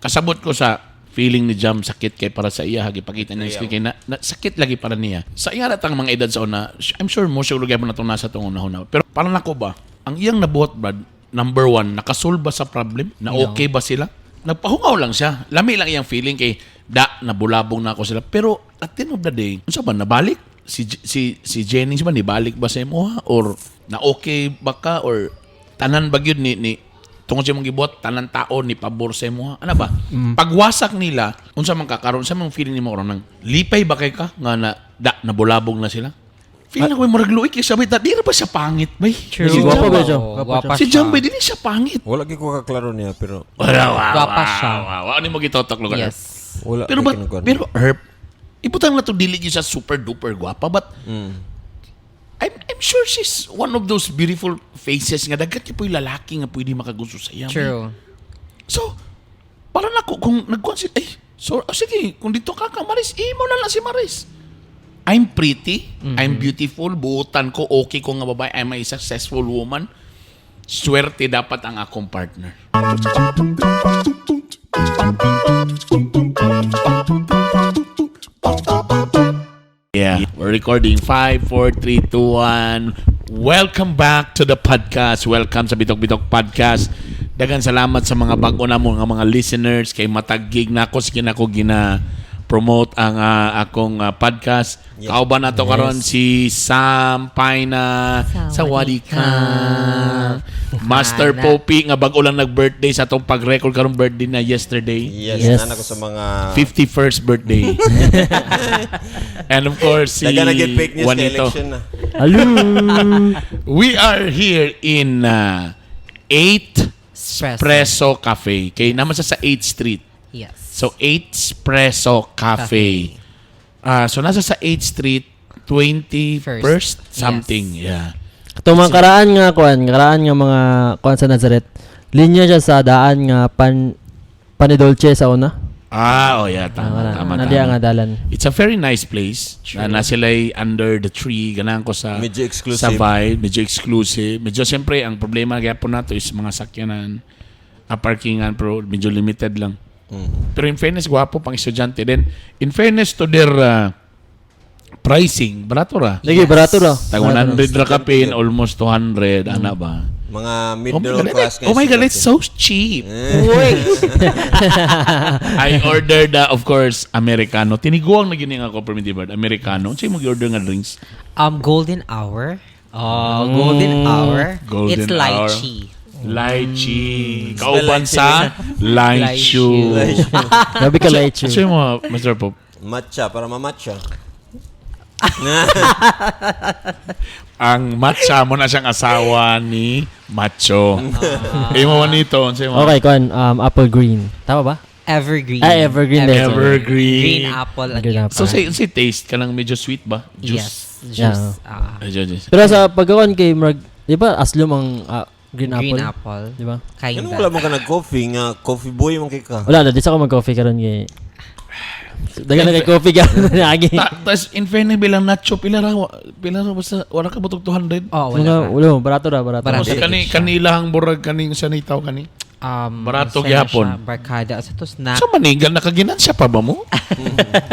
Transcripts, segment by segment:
Kasabot ko sa feeling ni Jam, sakit kay para sa iya, gipakita niya kay na, sakit lagi para niya. Sa iya ratang mga edad sa una, I'm sure mo siguro gyapon na itong nasa itong una. Pero para nako ba, ang iyang nabuhat, Brad, number one, nakasolve ba sa problem? Na okay ba sila? Nagpahungaw lang siya. Lami lang iyang feeling kay da, nabulabong na ako sila. Pero at the end of the day, unsa ba, nabalik? Si Jennings ba, nibalik ba sa imo ha? Or na okay ba ka? Or tanan ba gyud ni tungod sa imong gibuhat, tanan tao ni pabor sa imo ha? Ano ba? Pagwasak nila, unsa man ka karon, unsa man feeling nimo karon, nang lipay ba kay ka nga na da nabulabog na sila? Feeling ako murag luoy kay sabi ta, di ra ba siya pangit bay? True. Si Gwapa Jam, ba siya? Oo, Gwapa gwapa si siya. Jambay dili siya pangit. Wala gyud ko kaklaro niya pero Wala, wa, Gwapa wa, siya. wa, wa. Ano mo gitotok lugar? Yes. Wala Pero kay but, kinukuan. pero Herb, ibutang na to, dili gyud siya super duper gwapa, but I'm sure she's one of those beautiful faces nga daghan kay po'y lalaki nga pwede makagusto sa iya. True. So, para nako kung nagkuan si ay, so oh, sige, kung dito ka ka Maris, imo na lang si Maris. I'm pretty, I'm beautiful, buutan ko, okay ko nga babae, I'm a successful woman. Swerte dapat ang akong partner. Yeah, we're recording. 5, 4, 3, 2, 1. Welcome back to the podcast. Welcome sa Bitok Bitok Podcast. Dagan salamat sa mga bago na mo nga mga listeners kay matag gig na ako, sige na ko gina promote ang akong podcast. Kauban na to karon si Sam Paina sa Sawadika. Master Ana. Poppy nga bag-o lang nag-birthday sa atong pag-record karong birthday na yesterday. Yes, Yes. nana ko sa mga 51st birthday. And of course, si Dagan na gyud fake news kay Juanito. election na. Hello. We are here in 8 Espresso. Espresso Cafe. Kay naman sa 8th Street. Yes. So 8 Espresso Cafe. Ah, so nasa sa 8th Street, 21st First. something. Yeah. Katong mga karaan nga kuan, karaan nga mga kuan sa Nazareth. Linya siya sa daan nga pan Panidolce sa una. Ah, oh yeah, tama, tama, Nadia tama. nga dalan. It's a very nice place. Na sila'y under the tree. Ganahan ko sa Medyo exclusive. sa vibe. Medyo exclusive. Medyo siyempre, ang problema gyapon nato is mga sakyanan, parkingan, pero medyo limited lang. Pero in fairness, gwapo pang estudyante. Then, in fairness to their pricing, barato ra. Lagi barato ra. Tag 100 ra kapin, almost 200, ana ba? Mga Oh my middle God, class nga oh my God, it's estudyante. so cheap. Uy! I ordered, of course, Americano. Tiniguang na gini nga ako, Primitive Bird. Americano. Unsay mo order nga drinks? Golden hour. Oh, golden hour. Golden It's hour. lychee. Lychee. Kauban Lychee. sa lychee. Grabe ka lychee. Unsay mo, Mr. Pop? Matcha para mamatcha. Ang matcha mo na siyang asawa ni Macho. Imo Juanito, unsay mo? Okay, kuan apple green. Tama ba? Evergreen. Ah, evergreen din. Evergreen. Green apple. Green Again. apple. So say taste ka lang medyo sweet ba? Juice. Yes. Juice. Yeah. Ah, Ay, juice. Pero sa pagkakuan kay murag, di ba aslom ang green apple? green apple. Di ba? Kinda. Ano wala mo ka nag-coffee nga coffee boy man kay ka. Wala na, di sa ako mag-coffee karon kay Dagan na kay coffee ka lagi. Tas in fairness bilang nacho pila ra basta wala ka butog 200. Oh, wala Mga pa. ulo, barato ra, barato. Barato. Sa kani kanilahang burag kaning sanitaw kani. Barato Sana gyapon. siya, Barkada. Sa to snack. Sa manigal nakaginansya pa ba mo?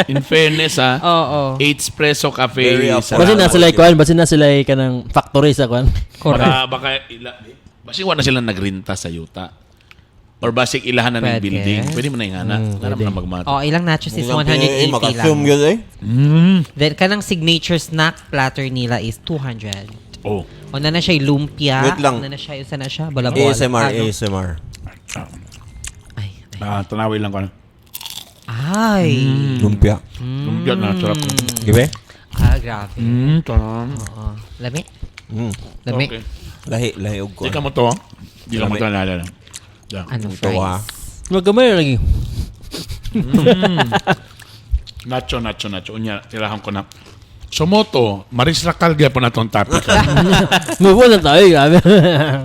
In fairness ha. Oo. 8 Espresso Cafe. Very Sa Basin na sila kuan, basin na sila kanang factory sa kuan. Correct. Baka ila basi wala na sila nagrinta sa yuta. Or basig ilahan na ng Pwede. building. Pwede mo na yung ana. Nga naman na magmata. Oh, ilang nachos is 180 Makasum lang. gyud eh. Then kanang signature snack platter nila is 200. Oh. Una na siya yung lumpia. Wait lang. Una na siya yung sana siya. Balabol. ASMR, Ano? ASMR. Ay, ay. Ah, tanawi lang ko na. Ay. Lumpia. Lumpia na sarap. Gibe? Ah, grabe. Tarang. Oo. Lami? Lami? Okay. Lahi, lahi og Di ko. ka mo to. Di ka mo to naalala. Yeah. Ano, Ito, ah. fries? Magamay ra lagi. Nacho, nacho, nacho. Unya, tirahan ko na. So moto, Maris Racal gyapon na tong topic. Move on na tayo, grabe.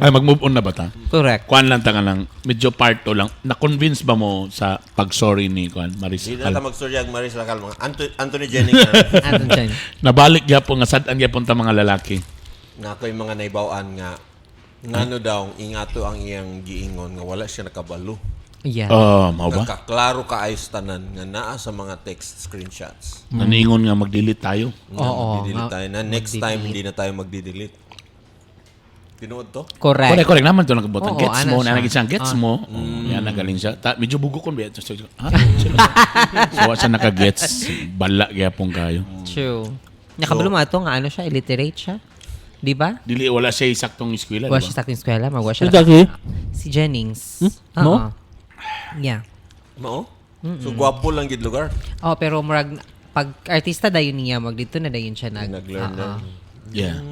Ay, mag-move on na ba ta? Correct. Kuan lang ta nga lang, medyo part 2 lang. Na-convince ba mo sa pag-sorry ni Kuan Maris Di na ta Racal? magsuryag Maris Racal mga Anthony Jennings na. Ano dyan? Nabalik gyapon nga sad-an gyapon ta mga lalaki. Nga ako'y mga naibaw-an nga ngano daw ingato ang iyang giingon nga wala siya nakabalo. Yeah. Oh, mao ba? Nagkaklaro ka ayos tanan nga naa sa mga text screenshots. Naningon nga mag-delete tayo. Nga Oo, magdi-delete tayo na next time hindi na tayo magdi-delete. Tinuod to? Correct. Correct, correct naman to nakabutan. Oo, Gets ana mo, siya. na siya. Gets mo. Oh, yan, nagaling siya. Ta, medyo bugo kon ba? So, ha? Sino? So, wa siya naka-gets. Bala gyapon kayo. True. Nakabalo mo ato nga ano siya, illiterate siya. Di ba? Dili, wala siya saktong eskwela, di Wa ba? siya sa ating eskwela, magwa siya. Exactly. Si Jennings. No? Oo. Yeah. Mao? So gwapo lang gid lugar. Oh, pero murag pag artista dayon niya, mag dito na dayon siya nag Nag-learn Oo. na. Yeah.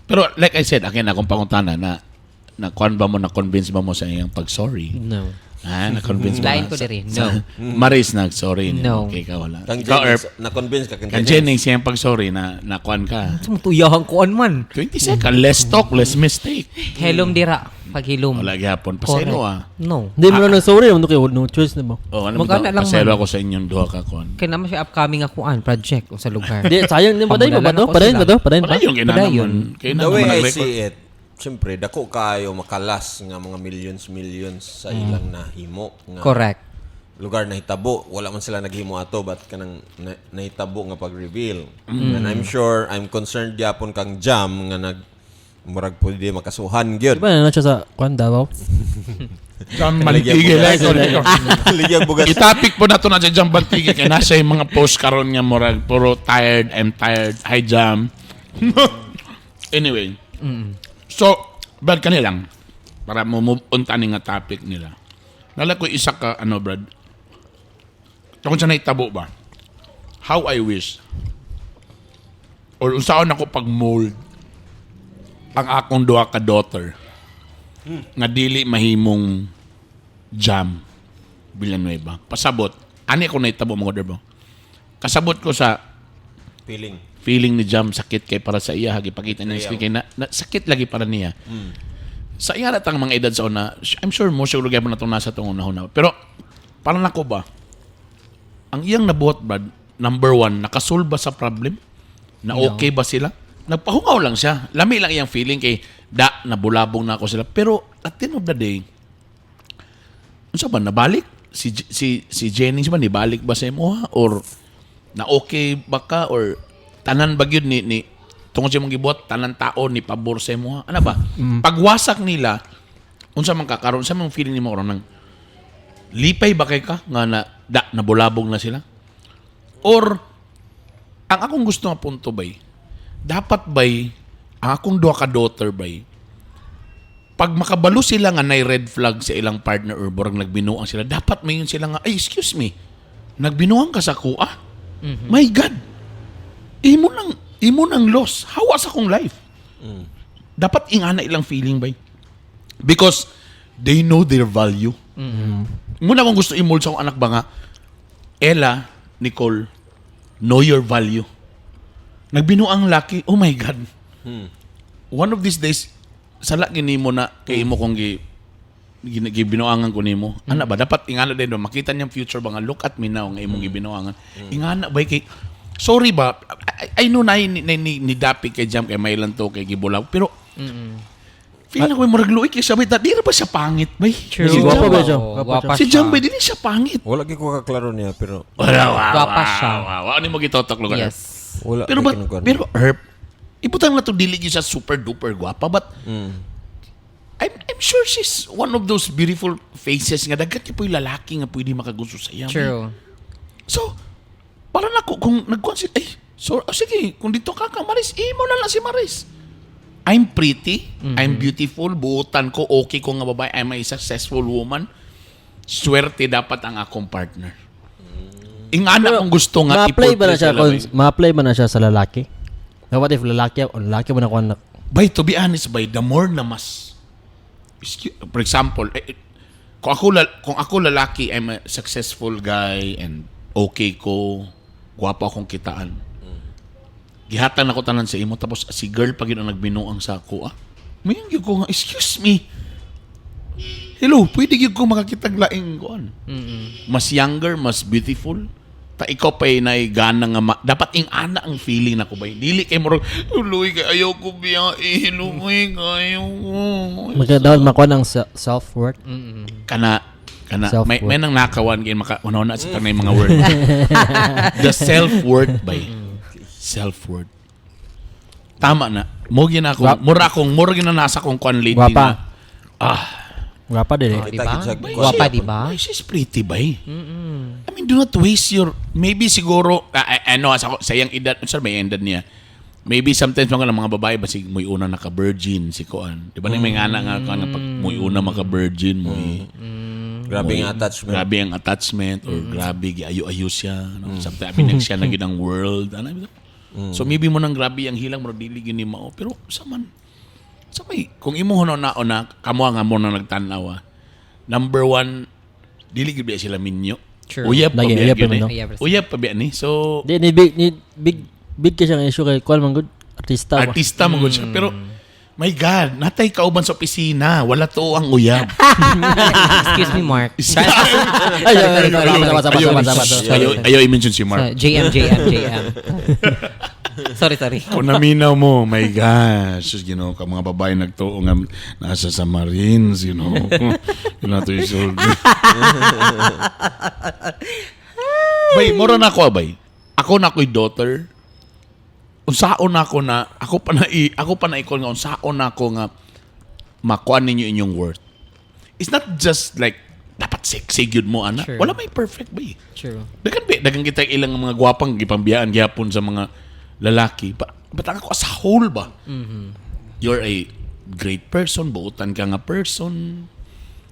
Pero like I said, again, akong pangutana na na kuan ba mo, na convince ba mo sa iyang pag-sorry? No. Ha, na-convince mo Lain na? ko diri. Sa- No. Maris nag-sorry. No. Okay ka, wala. Kang Ikaw, Jennings, Erp, na-convince ka kang kang Jennings siyang pag-sorry na na kuan ka. Tumutuyahan ko man. 20 second, less talk, less mistake. Helom dira pag hilom. Wala gyapon. Paselo ah. No. Hindi mo na sorry, mo kay no choice na mo. Oh, ano Magana ba? lang Paselo man. ako sa inyong duha ka kuan. Kaya naman siya upcoming ako project o sa lugar. Di sayang di padayon pa ba Pamunalan to? ako Padayon sila. ba to? Padayon pa. Padayon kay na Padayon. naman. Kay na The way naman I nag-record. see it, siyempre, dako kaayo makalas nga mga millions millions sa ilang nahimo nga Correct. Lugar nahitabo, wala man sila naghimo ato but kanang nahitabo nga pag-reveal. And I'm sure I'm concerned gyapon kang Jam nga nag murag pwede makasuhan gyud. Di ba na siya sa kuan Davao? Jam Mantige like. Ligyang bugas. Itapik po nato na si Jam Bantige kay nasa yung mga post karon nga murag puro tired, I'm tired. Hi Jam. Anyway. So, Brad kanilang para mo move on tani nga topic nila. Nala ko isa ka ano Brad. Kung sa naitabo ba? How I wish or unsaon ako pag mold ang akong duha ka daughter nga dili mahimong Jam Villanueva. Pasabot. Ani ko naitabo mga order. Kasabot ko sa Feeling. Feeling ni Jam sakit kay para sa iya gipakita niya screen kay na sakit lagi para niya. Sa iya ratang mga edad sa una, I'm sure mo siguro gyapon na itong nasa itong una. Pero para nako ba, ang iyang nabuhat Brad, number one, nakasolve ba sa problem? Na okay ba sila? Nagpahungaw lang siya. Lami lang iyang feeling kay da, nabulabong na ako sila. Pero at the end of the day, unsa ba nabalik si si si Jennings ba nibalik ba sa imo ha? Or na okay ba ka or tanan ba gyud ni tungod sa imong gibuhat tanan tao ni pabor sa imo ha? Ano ba pagwasak nila, unsa man ka karon, unsa man feeling nimo karon nang lipay ba kay ka nga na da nabulabog na sila? Or ang akong gusto nga punto bay, dapat bay ang akong duha ka daughter bay, pag makabalo sila nga nay red flag sa ilang partner or borang nagbinuang sila, dapat mayon sila nga, "Ay, excuse me, nagbinuang ka sa kuha? My God. Imo nang loss. Hawa sa akong life." Dapat ingana ilang feeling bay. Because they know their value. Muna kung gusto i-mold sa akong anak ba nga, "Ella, Nicole, know your value. Nagbinuang laki, oh my God. One of these days, sala gini mo na kay imo kong gi gibinuangan ko nimo." Ana ba dapat ingana din ba makita niyang future ba nga look at me now nga imong gibinuangan. Ingana ba kay sorry ba I know na ni dapi kay Jam kay may to kay gibulaw pero feel na ko murag luoy kay sabay ta di ra ba siya pangit bay. True. Si Gwapa Jam ba ba? siya? Oo, Gwapa gwapa Si siya. Jam ba dili siya pangit. Wala gyud ko kaklaro niya pero Wala wa. Gwapa siya. Wa wa ni mo gitotok lugar. Yes. Wala Pero gyud ba, kinungkuan. pero Herb, ibutang na to dili gyud siya super duper gwapa but I'm sure she's one of those beautiful faces nga daghan kay po'y lalaki nga pwede makagusto sa iya. True. So, para nako kung nagkuan si ay so oh, sige, kung dito ka kang Maris, imo na lang si Maris. I'm pretty, I'm beautiful, buutan ko, okay ko nga babae, I'm a successful woman. Swerte dapat ang akong partner. Ingana kung gusto nga Ma-apply ba na i-portray siya sila, kung bay. ma-apply ba na siya sa lalaki? Now, what if lalaki o lalaki mo na kuan na Bay, to be honest, bay, the more na mas, excuse, for example, kung ako lalaki, I'm a successful guy and okay ko, gwapo akong kitaan. Gihatan ako tanan sa imo tapos si girl pag yun ang nagbinuang sa ako, ah. Mayon gyud ko nga, excuse me. Hello, pwede gyud ko makakitag laing kuan. Mas younger, mas beautiful. Ta ikaw pa nay gana nga dapat ing ana ang feeling nako bay. Dili kay murag luoy kay ayaw ko biya, eh, luoy kayo ko. Magka dapat makuha ng self-worth. Kana Kana Self-worth. may nang nakawan gin maka una sa tanay mga word. The self-worth by self-worth. Tama na. Mo gina ako, mura akong mura gina nasa akong kwan lately Gwapa. na. Ah, Gwapa dili. Oh, di ba? Kita gid siya- Gwapa, di ba? Ay, she's pretty bay. I mean, do not waste your maybe siguro ano sa iyang edad, sir, may edad niya. Maybe sometimes mga babae basig mo'y una naka-virgin si kuan. Di ba na may ngana nga kuan nga pag mo'y una maka-virgin mo'y Grabe nga attachment. Grabe ang attachment or grabe giayo-ayo siya. No? Sometimes I mean, siya na gid ang world. Ano, bitaw? So maybe mo nang grabe ang hilang mo dili gyud ni mao pero sa man sa may kung imo na na kamo nga mo na nagtan-aw ah. Number one, dili gyud biya sila minyo. True. Uyab pa Lagi, biya uyab gyud pa man, ni. no? Uyab pa. Uyab pa biya ni. So Di ni big ni big big kay siyang issue kay kuan man gud artista ba. artista man gud siya pero my God, natay kauban sa opisina, wala to ang uyab. Excuse me, Mark. Ay, ay, ay, Sorry, ay, sorry, sama, sorry. sama, sama, sama, sama. Ayaw i-mention si Mark. So, JM, JM, JM. Sorry, sorry. Kung naminaw mo, my gosh, you know, ka mga babae nagtuo nga nasa sa Marines, you know. Yun na to yung Bay, mura na ako, ah, bay. Ako na ako'y daughter. Unsaon na ako na, ako pa na ikon nga, unsaon na ako nga, makuha ninyo inyong worth. It's not just like, dapat sexy gyud mo, ana. Sure. Wala may perfect, bay. True. Daghan ba, daghan kita ilang mga gwapang gipambiyaan gyapon sa mga lalaki. Ba, but ang ako as a whole ba? You're a great person, buutan ka nga person.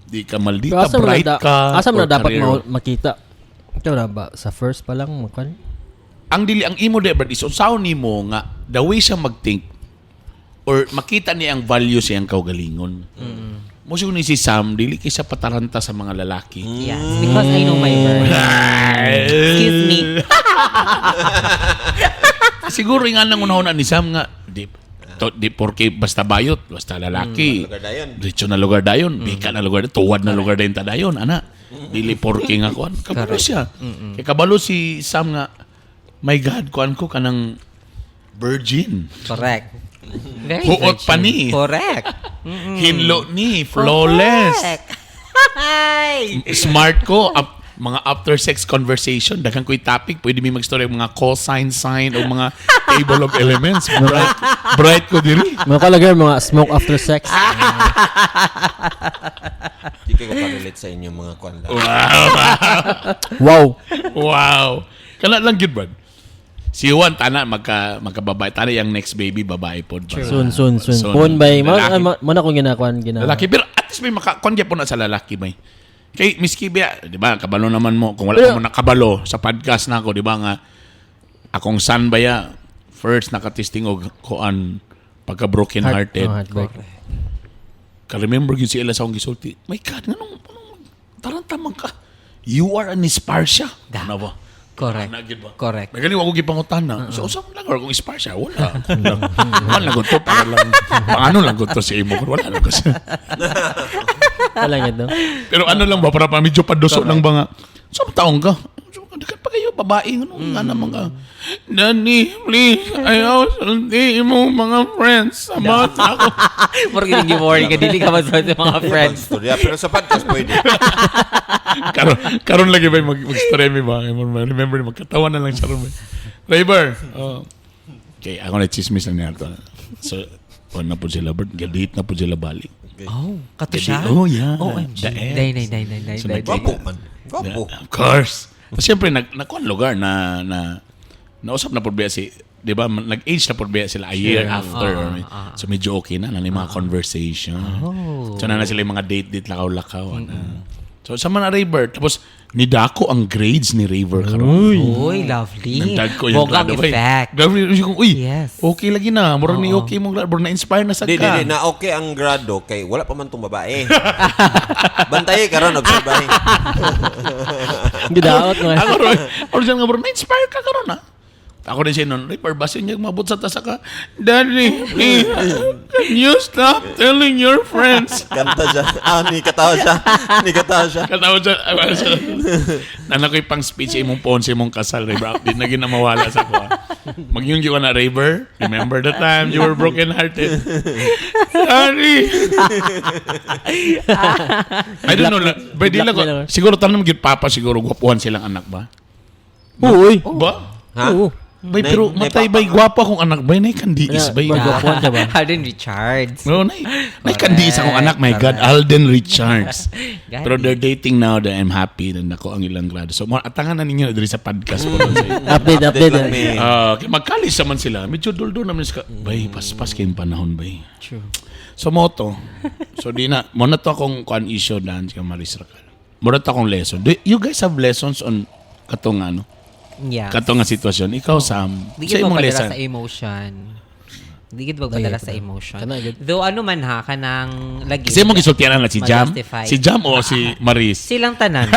Di ka Pero maldita, asa mo na bright ka. asa mo or na dapat career. makita? Ikaw na ba sa first pa lang mo kuan? Ang dili ang imo de is unsaon nimo nga the way siya magthink or makita niya ang value sa iyang kaugalingon. Mo siguro ni si Sam dili kay siya pataranta sa mga lalaki. Yes, because I know my worth. Excuse me. Siguro nga nang unahon ni Sam nga di to, di porke basta bayot, basta lalaki. Lugar dayon. Diretso na lugar dayon, bika na lugar dayon, tuwad na lugar dayon ta dayon, ana. Dili porke nga kuan. Kabalo siya. Kay kabalo si Sam nga my God, kuan ko kanang virgin. Correct. Very Huot virgin. pa ni. Correct. Hinlo ni, flawless. Correct. Hi. Smart ko. Mga after sex conversation, daghan ko'y topic, pwede mi magstory og mga call sign sign o mga table of elements. Bright, bright ko diri. Mga kalagay mga smoke after sex. Di kayo ka-relate sa inyong mga kuan lang. Wow. Wow. Kana lang gyud brad. Si Juan tana magka magkababae tana yung next baby babae pod. Para- Soon, soon, soon. Phone by mo Lalaki. mo na kung ginakuan gina. Lalaki pero at least may maka kon gyapon na sa lalaki may. Kay Miss Kibia, di ba? Kabalo naman mo kung wala Pero- ka mo nakabalo sa podcast na ako, di ba nga akong son ba ya first nakatesting og kuan pagka broken hearted. Oh, heartbreak. Ka-remember gyud si Ella sa akong gisulti. My God, nganong anong taranta man ka. You are an Esparsya. Ano ba? Correct. Ana gyud ba? Correct. May galing ako gipangutana. So usa man lang or kung Esparsya wala. Wala lang to para lang paano lang ko to sa imo wala lang kasi. Wala gyud no. Pero ano lang ba para pa medyo paduso lang ba nga. Sa taong ka? So, Dagan pa kayo babae ano nga naman ka. Nani, please, ayaw sulti mo mga friends sa bata ako. Murag yung worry ka, dili ka masulti sa mga friends. Istorya, pero sa podcast pwede. Karon lagi ba mag-story mi ba? Remember magkatawa na lang siya ron. Rayber. Oh. Okay, ako na chismis na niya to. So, on na po sila, Bert. Gadate na po sila balik. Oh, kato siya? Oh, yeah. OMG. The ex. Day, day, day, day, day, So, day. Gwapo man. Gwapo. Yeah, of course. Tapos siyempre, nakuha ang lugar na nausap na po biya si, di ba, nag-age na po biya sila a year after. So medyo okay na, na yung mga conversation. Oh. So na na sila yung mga date-date, lakaw-lakaw. Ano. So sa mga Raver, tapos nidako ang grades ni Raver karon. Uy, lovely. Nagdag ko yung Bogang grado, bay. effect. Grabe, uy, Yes. okay lagi na. Murag ni okay mong grado. Murag na-inspire na sa Di, ka. di, di. Na okay ang grado kay wala pa man tong babae. Bantaye karon obserbahin. Gidaot mo. Ako ron, ako siya nga, bro, na-inspire ka karon ah. Ako rin siya nun, River, basin niya, mabot sa tasa ka. Daddy, please, can you stop telling your friends? Kanta siya. Ah, ni katawa siya. Ni katawa siya. Katawa siya. Nana ko'y pang speech imong phone sa imong kasal, River. Di na ginamawala sa ko. Magyung ka na, River. Remember the time you were broken hearted. Daddy! I don't know. But di lang ko. Blackmail. Siguro tanong gyud papa siguro gwapuhan silang anak ba? Oo, oy. Ba? Ha? Oo. Bay, pero Nay- matay nay bay gwapa akong anak bay nay kandiis bay. Magwapuan ka ba? Alden Richards. No, nay kandiis akong anak, my God, Alden Richards. Gani. Pero they're dating now that I'm happy na nako ang ilang grado. So, atangan na ninyo diri sa podcast po. Update, update. lang ni. Ah, kay magkalis naman sila. Medyo duldo naman sila. Bay, paspas kayong panahon, bay. True. So, moto. So, di na. Muna to akong kuan issue daan sa Maris Racal. Muna to akong lesson. Do you guys have lessons on katong ano? Yeah. Katong nga sitwasyon. Ikaw, Sam. Di Sa gid imong magpadala lesson. sa emotion. Di gid magpadala sa emotion. Kana, gid. Though ano man ha, kanang lagi. Kasi mo gisultian na si Jam? Ma-justify. Si Jam o si Maris? Silang tanan.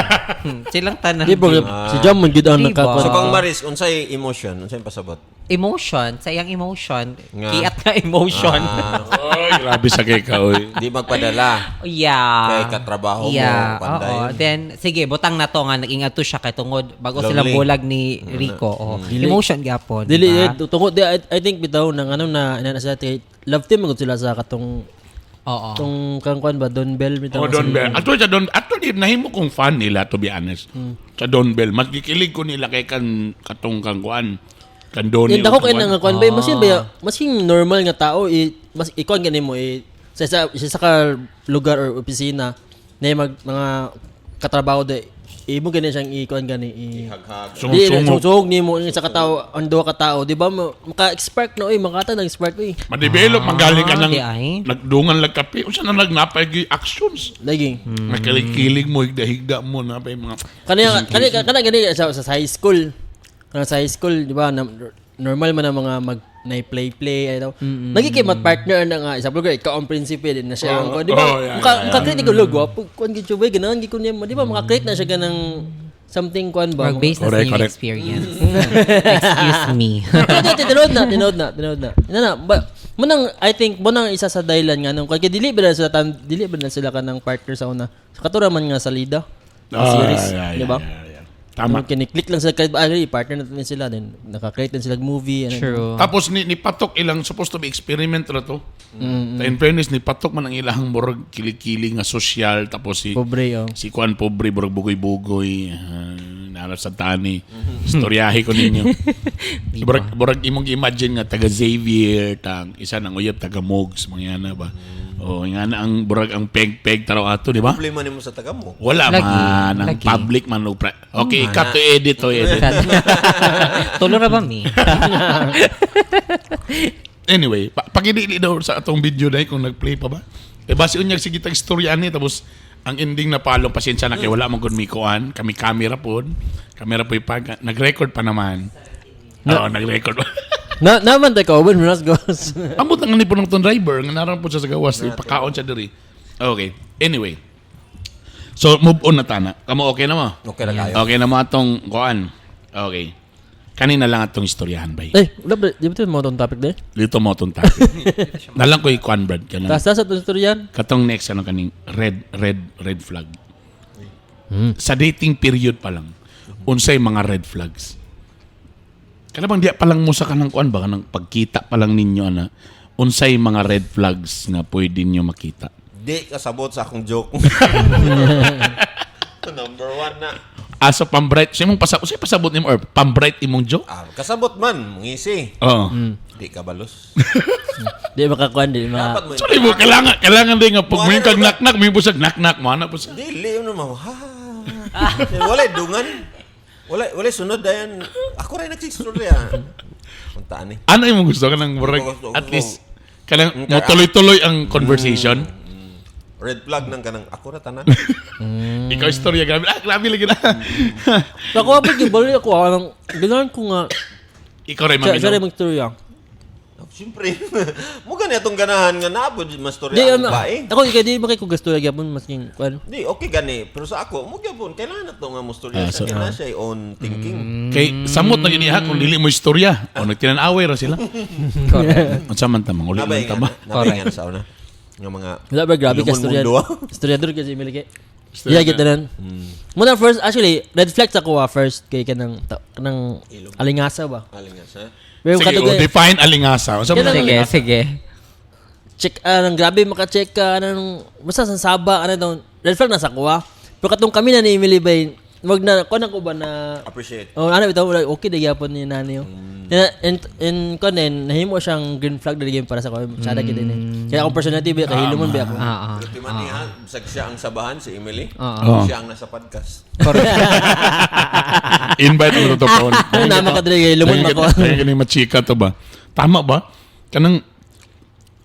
Silang tanan. Di ba, si Jam man gid ang Di ba? nakakuan. So kang Maris, unsay emotion, unsay pasabot? Emotion. Sa iyang emotion. Nga. Kiat nga emotion. Ah, Oy, grabe sa kay ka, oy. di magpadala. Yeah. Kay katrabaho mo, Yeah. panday. Oo. Then, sige, butang na to nga, nag-ingat to siya kay tungod bago Lonely. silang bulag ni Rico. Oh. Emotion gyapon. Dili di ba? eh, tungod di I think bitaw nang ano na na sila kay love team man gud sila sa katong Oo. tong kang kuan ba Don Bell bitaw. Oh, Don Bell. Actually, sa Don, actually, nahimo kong fan nila, to be honest. Sa Don Bell. Mas gikilig ko nila kay kan, katong kang kuan. Kan Donnie. Yan dako kay o nga kuan ba masin ba masin normal nga tao i mas ikuan gani mo i sa isa ka lugar or opisina na yung mag mga katrabaho de imo gani siyang ikuan gani i Haghag. Di, Sungog-sungog. sungog nimo ang isa ka tao, ang duha ka tao, di ba? Maka-spark na oy, makata nang spark oy. Madevelop, magaling ka Ah, ng di ay. nagdungan lang kape. O siya na nagnapay gi actions. Lagi. Nakilig-kilig mo, higda-higda mo na pa yung mga... Kaniya kani kana gani sa high school. Kana sa high school, di ba? Na, normal man ang mga mag na play play ay daw. Nagiging mat partner na nga isa lugar ikaw ang prinsipe din na siya ang di ba? Oh, yeah, maka yeah, maka create ko log gwapo kuan gid siya, ganahan gid ko niya, di ba? Maka-create na siya ganang something kuan ba? Work based na sa Correct, inyong correct. experience. Excuse me. Hindi, tinuod na, tinuod na, tinuod na. Na na, ba, munang I think munang isa sa dahilan nga nung kay dili ba na sila tan, dili ba na sila kanang partner sa una. Sa katura man nga sa Lida. Sa Ah, series, yeah, di ba? yeah, yeah. Tama. Tama. Kini-click lang sila kahit ay, partner na din sila then naka-create din sila og movie ano. True. Tapos ni patok ilang supposed to be experiment ra to. In fairness ni patok man ang ilahang murag kilig-kilig nga social tapos si Pobre oh. si Kuan pobre murag bugoy-bugoy naarap sa tani. Istoryahe ko ninyo. Murag imong imagine nga taga Xavier tang isa nang uyab taga Mogs mga yana ba. Oh, nga na ang murag ang peg-peg taraw ato, di ba? Problema nimo sa taga mo. Wala Lagi, man ang lagi. public man og okay, cut to edit to edit. Tulo ra ba mi? Anyway, pagidili daw sa atong video dahil kung nag-play pa ba. Eh base unyag sige tag istorya ani tapos ang ending na palong pasensya na kay wala man gud mi kuan, kami camera pod. Camera po ipag nag-record pa naman. Oo, nag-record pa. Na naman tay ka open mas goes. Ambot ang ni po ng tong driver nga naran po siya sa gawas, ipakaon siya diri. Okay. Anyway. So move on na tana. Kamo okay na mo? Okay ra kayo. Okay na mo atong kuan. Okay. Kanina lang atong istoryahan bay. Eh, wala ba di ba ito mo tong topic de? Dito mo atong topic. Nalang ko ikuan Brad kanang. Taas taas atong istoryan. Katong next ano kaning red red red flag. Sa dating period pa lang, unsay mga red flags? Kana bang diya pa lang mo sa kanang kuan ba kanang pagkita pa lang ninyo ana, unsay mga red flags nga pwede niyo makita? Di kasabot sa akong joke. Number one na. Asa pambright, sa imong pasabot, sa pasabot nimo or pambright imong joke? Ah, kasabot man, mangisi. Oo. Di ka balos. Di makakuan di Dapat maka. mo. Sorry mo, kailangan din nga pag mo kag knock-knock, may busag knock-knock mo ana po sa. Dili mo naman. Ha. Wala dungan. Wala sunod dayon. Ako rin nagsistorya. Puntaan eh. Ano imong gusto kanang murag Gusto, at gusto. least kanang mo tuloy-tuloy ang conversation? Red flag nang kanang ako ra tanan. Ikaw istorya grabe. Ah, grabe lagi na. Ako pa gyud bali ako anang ganahan ko nga. Ikaw rin Siya siya rin mamino. magstorya. Ako Siyempre, mo gani atong ganahan nga naa pod mastorya Di, ang babae. ako kay di ba kay kung gusto gyapon masking kuan. Di, okay gani. Pero sa ako, mo gyapon, kailangan na to nga mustorya Ah, siya. so- Kaya na siya own thinking. Kay samot na gini ha kung dili mo istorya. O nagtinanaway ra sila. Correct. Unsa man ta manguli Nabay man nga, ta ba? nabay nga sa una. Nga mga Wala ba grabe ka Lumon istorya. mundo, ah. Istoryador kasi Emily kay. Yeah, get tanan. Muna first actually red flag sa kuha first kay kanang kanang alingasa ba. Alingas, ha? Pero Sige, katugay- o, define alingasa. Unsa man Kailangan- Sige, alingasa? sige. Check nang grabe maka-check ka anong basta sa saba ano daw red flag na sa kuha. Pero katong kami na ni Emily bay wag na kuan ako ba na. Appreciate. Oh, ano bitaw wala okay di gyapon ni nani. Mm. In kuan din nahimo siyang green flag dili para sa ko. Sada gid din. Kaya akong personality ba kay hilumon ba ako. Ah, ah. Pero timan niya, bisag siya ang sabahan, si Emily. Oo. Siya ang nasa podcast. Invite mo to Paul. Ano naman ka dili kay hilumon ba ko. Kaya kini machika to ba? Tama ba? Kanang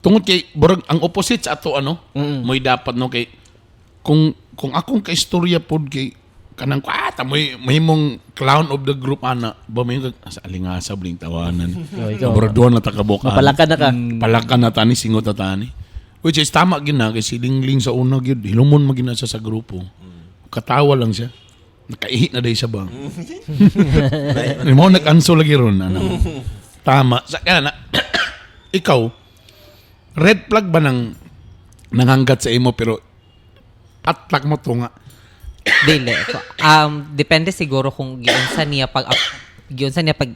tungod kay burag ang opposite sa ato ano, mo'y dapat no kay kung akong kaistorya pod kay kanang tamoy mahimong clown of the group ana ba may sa alingasa bling tawanan. Oh, ikaw. Murag duha na takabok. Mapalaka na ka. Palaka na tani singot na tani. Which is tama gina kay si Lingling sa una gyud hilumon man gina siya sa grupo. Katawa lang siya. Nakaihi na day siya ba. Mo nag-anso lagi ron ano. Tama. Sa kana na ikaw red flag ba nang nanganggat sa imo pero patlak mo to nga. Dili. Depende siguro kung giunsa niya pag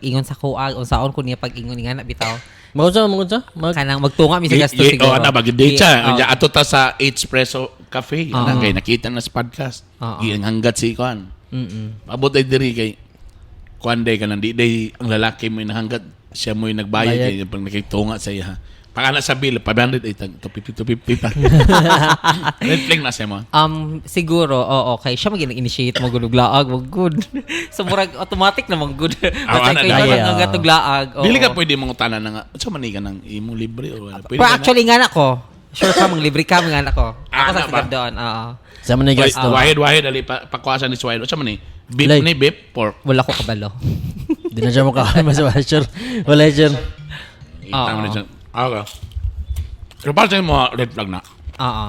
ingon sa kuag, unsaon ko niya pag ingon nga na bitaw. Magunsa magunsa. Mag Kanang magtunga mi sa gasto siguro. Oh, ana ba gid siya. Oh. Unya, ato ta sa Espresso Cafe. Ana Oo. kay nakita na sa podcast. Oo. Gihanggat si kuan. Abot ay diri kay kuan day kanang di day ang lalaki mo nahanggat siya mo'y nagbayad Bayad. kay pag nakitunga sa iya. Pag ana sa bill 500 ay tag 250 250 pa. Red flag na siya mo. Siguro, oo, okay. Siya maging initiate mo guluglaag, wag good. So, murag automatic namang good. Basta ana, ikaw dahil. lang ang gatuglaag. Oo. Dili ka pwede mangutana na nga. Unsa man ni ka nang imo libre o wala. Pwede Pero ka na. actually, nga na ko. Sure ka, mang libre ka, nga na ko. Ah, Ako sa na ba? sigad doon, oo. Sa man ni Wait, gasto. Wahid wahid ali pa pakuasa ni Swahid. Unsa man ni? Beef Like- ni beef pork. Wala ko kabalo. Di na siya mukha mas wala sure. Wala sure. Tama na siya. Okay. Pero para sa imo red flag na. Oo.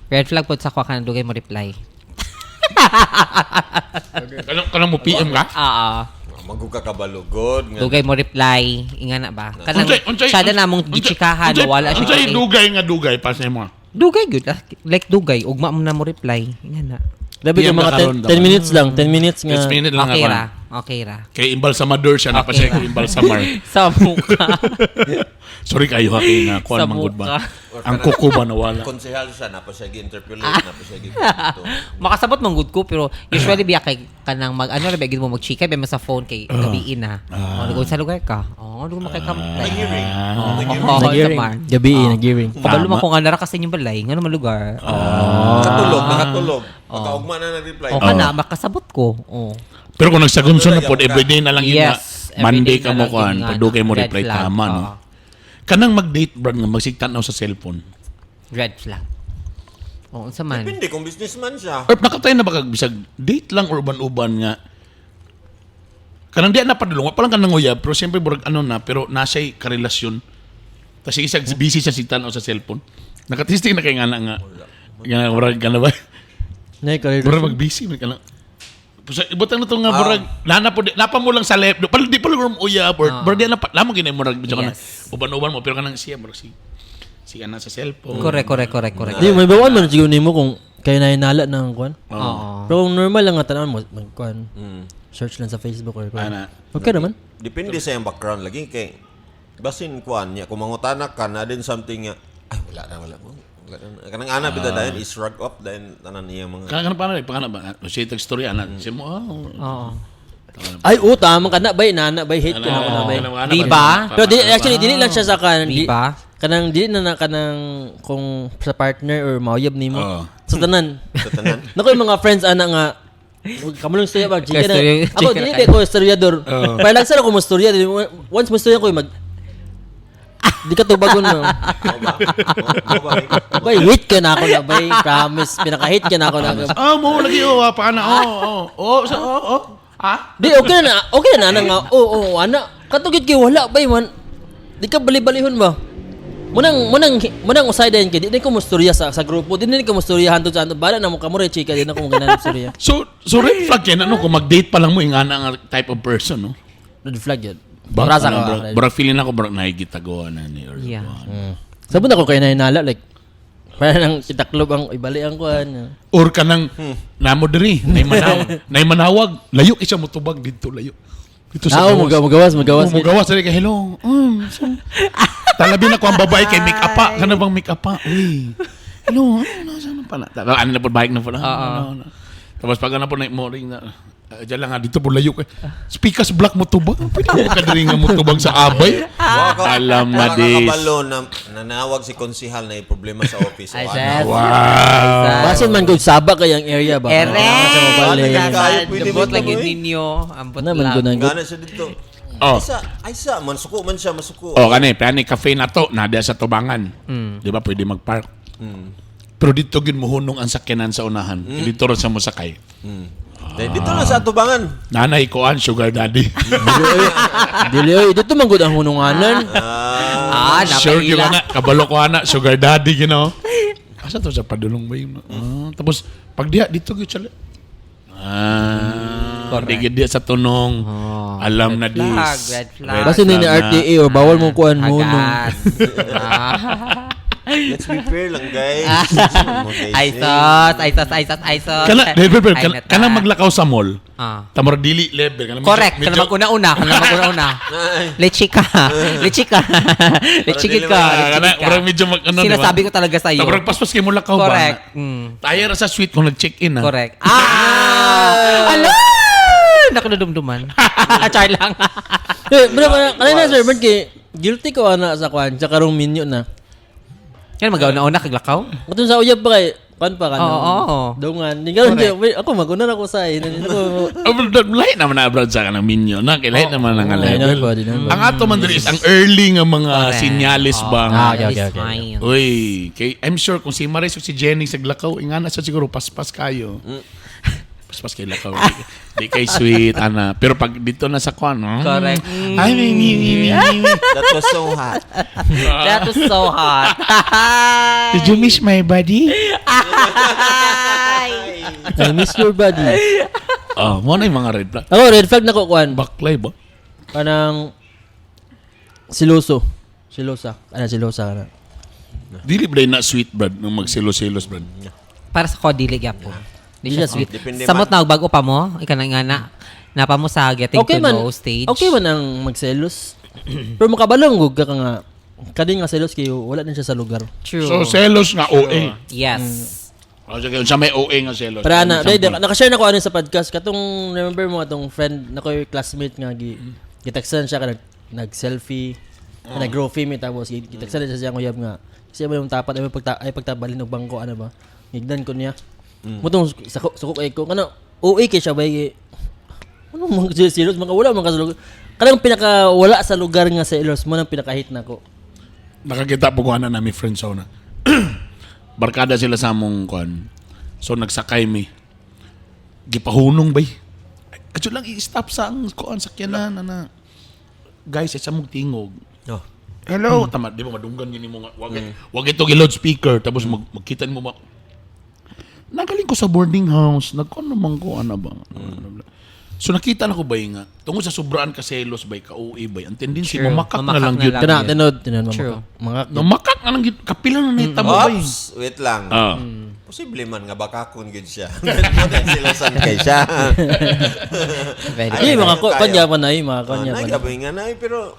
Red flag po sa kwa ka na dugay mo reply. Kanang kanang mo PM ka? Oo. Magkakabalugod. Nga. Dugay mo reply. Inga na ba? Kanang, Unsay- sada na mong unsay- gichikahan, unsay- wala siya. Unsay kay- dugay nga dugay para sa imo? Dugay good. Ah, like dugay. Ugma mo na mo reply. Inga na. Grabe PM yung mga na karon 10 minutes lang, 10 minutes nga. 10 minutes lang Okay ako. ra. Okay ra. Kay imbalsamador siya na pa siya Okay kay imbalsamar. Sa mukha. Sorry kayo ha kay na kuan Sa manggod ba. mukha. Ang kuko ba nawala? Konsehal siya, napa siya gi-interpolate, napa siya gi-kwento. Makasabot man good ko pero usually biya kay kanang mag ano ra ba gid mo magchika ba sa phone kay gabiin na. Oh, nag sa lugar ka. Oh, lugar mo kay kampay. Nag-hearing. Oh, Nag-hearing. Samar. Gabi, nag-hearing. Kabalo Tama. man ko nga nara kasi inyong balay, ngano man lugar. Oh. Nakatulog, nakatulog. Pagkaugma na nag-reply. Oh, kana makasabot ko. Oh. Pero kung nagsagunso na pod everyday na lang yun nga. Yes, Monday everyday ka na mo lang kuan, yun nga, pag dugay mo red reply flag. tama no. Oo. Kanang mag-date brad nga magsigtan sa cellphone. Red flag. Oh, unsa man? Depende kung businessman siya. Or nakatay na ba kag bisag date lang or uban-uban nga kanang di na padulong, wa pa lang kanang uyab, pero siyempre murag ano na, pero nasa karelasyon. Tapos isag busy siya sigtan sa cellphone. Nakatisting na kay nga na nga. Nga murag kana ba? Nay, career. Murag mag-busy man kana. Sa ibutang na to nga murag nana po napa mo lang sa left. Pal di pa lang uyab or murag di na pa lamang gini murag medyo kana. Yes. Uban-uban mo pero kanang siya murag si si kana sa cellphone. Correct, correct, correct, correct. Di, may bawaan man siguro nimo kung kayo na hinala ng kuan. Oo. Pero kung normal lang nga tanan mo, magkuan. Search lang sa Facebook or kuan. Ana. Okay naman. Depende sa iyang background lagi kay basin kuan niya kung mangutana ka na din something nga ay wala na wala mo. Wala na. Kanang ana bitaw dayon is shrug off dayon tanan niya mga Kana kana pa na pa ba? Siya tag story ana. Siya mo oh. Oo. Ay, oo, tama ka na, bay, nana, bay, hate ko na ako na, bay. Di ba? Pero di, actually, dili lang siya sa kan. Di ba? Kanang, dili na na kanang kung sa partner or mauyab nimo. Oo. Sa tanan. sa tanan. Nako yung mga friends ana nga kamo lang istorya ba chika na. Istorya- Ako chika dili na ba ko istoryador. Para lang sa ako mo istorya once mo istorya ko mag Di ka tubagon no. Mao ba? Mao ba? Bay, hate ka na ako na bay. Promise, pinaka-hate ka na ako na. Oh, mo lagi oh, pa na oh, oh. Oh, sa oh, oh. Ah? Di okay na, okay na na nga. Oo, oh, ana. Katugid kay wala bay man. Di ka bali-balihon ba? Munang usay din kay di din ko mustorya sa grupo, di din ko mustorya hantod sa hantod. Bala na mo kamo re chika, di na ko mo ganahan mustorya. So red flag yan, ano, kung mag-date pa lang mo, ingana ang type of person, no? Red flag yun. Ba, Rasa ano, ka. bro, bro, feeling ako, bro, nahigitagoan na ni or kuwan. Sabon ako kay nahinala like para nang itaklob ang ibali ang kuan. Or ka nang, namo diri, nay manawag, layo isa mo tubag dito, layo. Dito Ah, gawas. mugawas, mugawas. Oh, mugawas diri kay hello. So, talabi na ko ang babae kay make up kana bang make up? Uy. Hello, ano nasa na pala? Tapos, ano na po bike na po na. Ano, ano. Tapos pag ano po na mo ring na diyan lang nga dito po layo kay. Speakers block mo tubag. Pwede mo ka diri nga mo tubag sa abay. Alam na Wala ka dis. kabalo na nanawag si konsihal na problema sa office. Ay, O, sus. ano. Wow. Basin man gud saba kay ang area ba. Ere! Sa mabali. Ano kayo, pwede Lambot ba lang ito, yun eh? ninyo. Ambot Ano man lang. gud ang Gana siya dito. Oh. Ay sa, mansuko man siya, masuko. Oh, kani, kani cafe na to, na sa tubangan. Di ba pwede magpark? Pero dito gid mohunong ang sakyanan sa unahan. Dito ron sa mosakay. Dahil dito na sa atubangan. Nanay ko an sugar daddy. Dili oy, dito man gud ang hununganan. Ah, Sure gyud napaila. ana, kabalo ko ana sugar daddy. Asa to sa padulong ba yun? Ah, tapos pag diha dito gyud siya. Ah, di gyud diha sa tunong. Oh, Alam red na dis. flag, red flag. Basin ni flag na. RTA or bawal mo kuan mo nung. Hagas. Ah. Let's be fair lang, guys. Ay, sos, ay, sos, ay, sos, ay, sos. Kana, di, di, di, Ay, kana, nata. kana maglakaw sa mall. Ah. Tamar dili level. Kana medyo- Correct. Kana medyo- mag-una-una. Kana mag-una-una. Leche ka. Leche ka. Leche dili ka. Ah, Leche kana, ka. murag medyo mag, ano, di ba? Sinasabi ko talaga sa'yo. Tabrag paspas kay mo lakaw ba? Correct. Mm. Tayo ra sa suite kung nag-check-in ah. Correct. Ah! Ala! Nakadudumduman. Char lang. Eh, bro, kana na sir, man kay guilty ko ana sa kuan sa karong minyo na. Yan, mag-una-una kaglakaw? Katong sa uyab pa kay kuan pa kana. Oo, oo. Dungan. Di karon Correct. di, ako maguna na ko sa ina ako. Oh, but lahi naman na abroad sa kanang minyo na kay lahi naman ang Di level. naman po, di naman po. Ang ato man diri is ang early nga mga Correct. sinyalis ba nga. Ah, okay. Fine. Uy, kay I'm sure kung si Maris o si Jenny sa Glakaw, ingana sa siguro paspas kayo. Paspas kay Lakaw. Di kay sweet ana. Pero pag dito na sa kwan, Correct. Ay, mi mi mi mi. mi. That was so hot. That was so hot. Did you miss my body? I miss your body. Oh, mo na yung mga red flag. Ako red flag na ko kuan. Baklay ba? Kanang siloso. Silosa. Ana silosa kana. Dili ba na sweet brad nung magselo-selos brad? Para sa ko, dili gyapon. Di Di siya siya sweet. Depende Samot man. na bago pa mo, ikaw na nga na, napa mo sa getting Okay to man. know stage. Okay man ang magselos. Pero makabalong gug ka nga kani nga selos kayo wala na siya sa lugar. True. So selos nga OA. Yes. Oh, sige, unsa may OA nga selos? Para na, Example. dai nakashare na ko ano sa podcast katong remember mo atong friend na ko yung classmate nga gi giteksan siya ka nag, nag-selfie, oh. Nag-grow mi tapos giteksan siya siyang uyab nga. Siya mo yung tapat ay pagta ay pagtabalin og bangko ano ba. Ngigdan ko niya. Mutong suko suko kay ko kana OA kay siya bay ano mga selos mga wala mga sa lugar. Kanang pinaka wala sa lugar nga selos mo nang pinaka-hate nako. Nakakita po ko ana nami friend zone. Barkada sila sa among kuan. So nagsakay mi. Gipahunong bay. Adyo lang i-stop sa ang kuan sakyanan na na. Guys, sa mong tingog. Oh. Hello, tama di ba madunggan gini mo nga wag wag ito gi loudspeaker tapos magkita nimo ba. Nagaling ko sa boarding house, nagkuan naman ko ana ba. So nakita na ko ba nga tungod sa sobraan ka selos bay ka OA bay ang tendency True. mamakak na Mamakak lang na gyud. lang. Kana tinod tinod True. mga No, makak na lang gyud kapila na nahitabo bay. Oops, wait lang. Ah. Posible man nga bakakon gid siya. Mo silosan kay siya. Very Ay, Ay, mga ko kayo. kanya pa na ay, mga kanya pa. na. Nagabi nga na eh, pero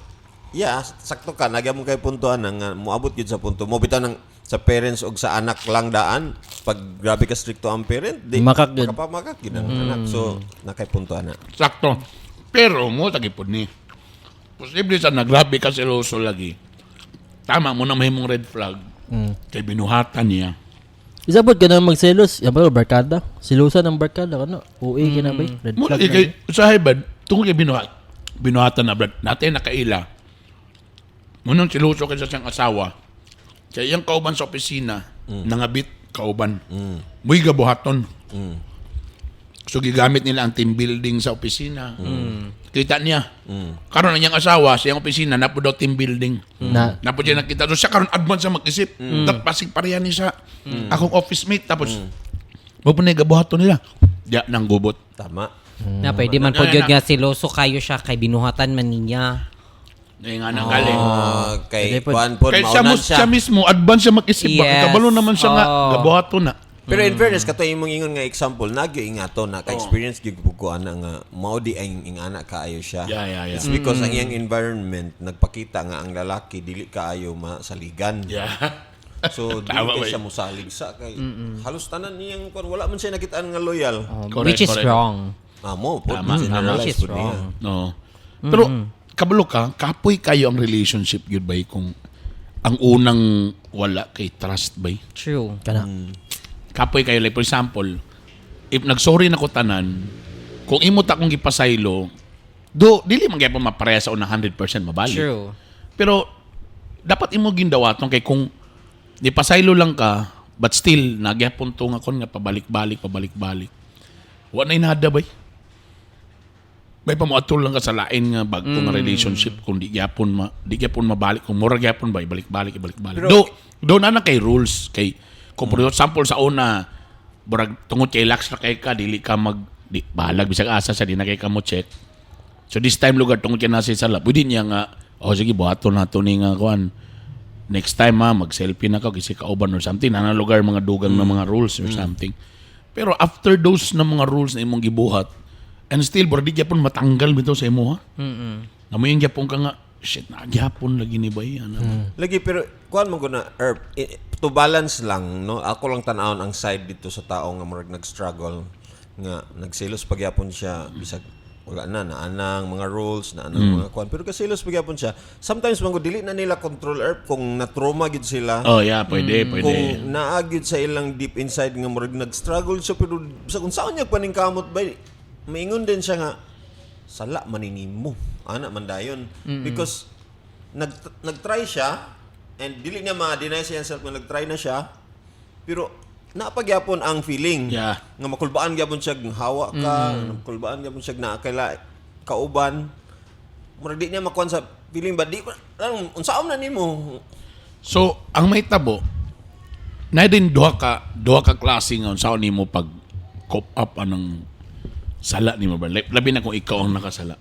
yeah, sakto ka nagya mo kay puntoan nga moabot gid sa punto mo bitaw nang sa parents og sa anak lang daan pag grabe ka stricto ang parent di Makak gid. makapamakak gid ang anak so nakay puntoan na. Sakto. Pero mo tagipod ni. Posible sa nagrabe ka seloso lagi. Tama mo na mahimong red flag. Kay binuhatan niya. Isa pod ka na magselos, yan ba barkada? Silusan ang barkada kano. OA ka na ba? Red Mo flag. lagi Na. kay sa brad, tungkol kay binuhatan na brad, natin nakaila. Munong siluso kay sa siyang asawa. Kay iyang kauban sa opisina, nangabit kauban. Muy gabuhaton. So gigamit nila ang team building sa opisina. Nakita niya. Karon ang iyang asawa sa iyang opisina naa pod daw team building. Na. Naa pod siya nakita. So siya karon advance siya mag-isip. Tapos pasig pareha ni sa akong office mate. Tapos mao po na gabuhaton nila. Diya nang gubot. Tama. Na pwede man po gyud nga siloso kayo siya kay binuhatan man niya. Ay nga nang galing. Ah, kay Pwede po. kuan pod Kay siya, maunan siya mismo, advance siya mag-isip ba? Yes. Kabalo naman siya nga, Oo. gabuhaton na. Pero in fairness, kato imong ingon nga example, nagyo ingato na ka-experience gyud pud ko ana nga mao di ang ingana kaayo siya. Yeah. It's because ang iyang environment nagpakita nga ang lalaki dili kaayo masaligan. Yeah. So dili Tama, kay bay. siya mosalig sa kay halos tanan niyang kuan wala man siya nakitaan nga loyal. Correct, Which is correct. wrong. Amo pod Tama, tama. generalize Which is pod niya. wrong. No. Pero kabalo ka, kapoy kayo ang relationship yun bay kung ang unang wala kay trust bay. True. Kana. Kapoy kayo, like for example, if nagsorry na ko tanan, kung imo ta kong gipasaylo, do dili man gyapon mapareha sa una 100% mabalik. True. Pero dapat imo gindawaton kay kung nipasaylo lang ka but still nagyapon to nga kon nga pabalik-balik pabalik-balik. Wa na inada bay. Bay pa moatol lang ka sa lain nga bag-o nga relationship kung di gyapon ma di gyapon mabalik kung mura gyapon ba ibalik-balik ibalik-balik. Do do na na kay rules kay kung for example sa una burag tungod kay lax na kay ka dili ka mag di, bahalag bisag asa sa di na kay ka mo check. So this time lugar tungod kay nasa sala, pwede niya nga oh sige buhaton nato ni nga kuan. Next time ha, mag-selfie na ka kasi kauban or something. Nana lugar mga dugang na mga rules or something. Pero after those na mga rules na imong gibuhat, and still bro, di gyapon matanggal bitaw sa imo ha. Mm. Namoy gyapon ka nga shit na gyapon lagi ni bay ano. Lagi pero kuan mo na herb to balance lang no, ako lang tan-awon ang side dito sa tao nga murag nag-struggle nga nagselos pagyapon siya bisag wala na naanang mga rules naanang mga kuan pero kasilos pagyapon siya sometimes man gud dili na nila control herb kung na-trauma gid sila. Oh yeah, pwede, pwede. Kung naa gyud sa ilang deep inside nga murag nag-struggle siya pero sa kung saan niya paningkamot ba maingon din siya nga sala maninimo ana man dayon because nag nagtry siya and dili niya ma-deny siya self nga nagtry na siya pero napagyapon ang feeling nga makulbaan gyapon siya ng hawa ka, makulbaan gyapon siya naa kay kauban, murag di niya makuan sa feeling ba di lang unsaon na nimo. So, ang may tabo, na din duha ka klase nga unsaon nimo pag cope up anang sala nimo ba? Like, labi na kung ikaw ang nakasala.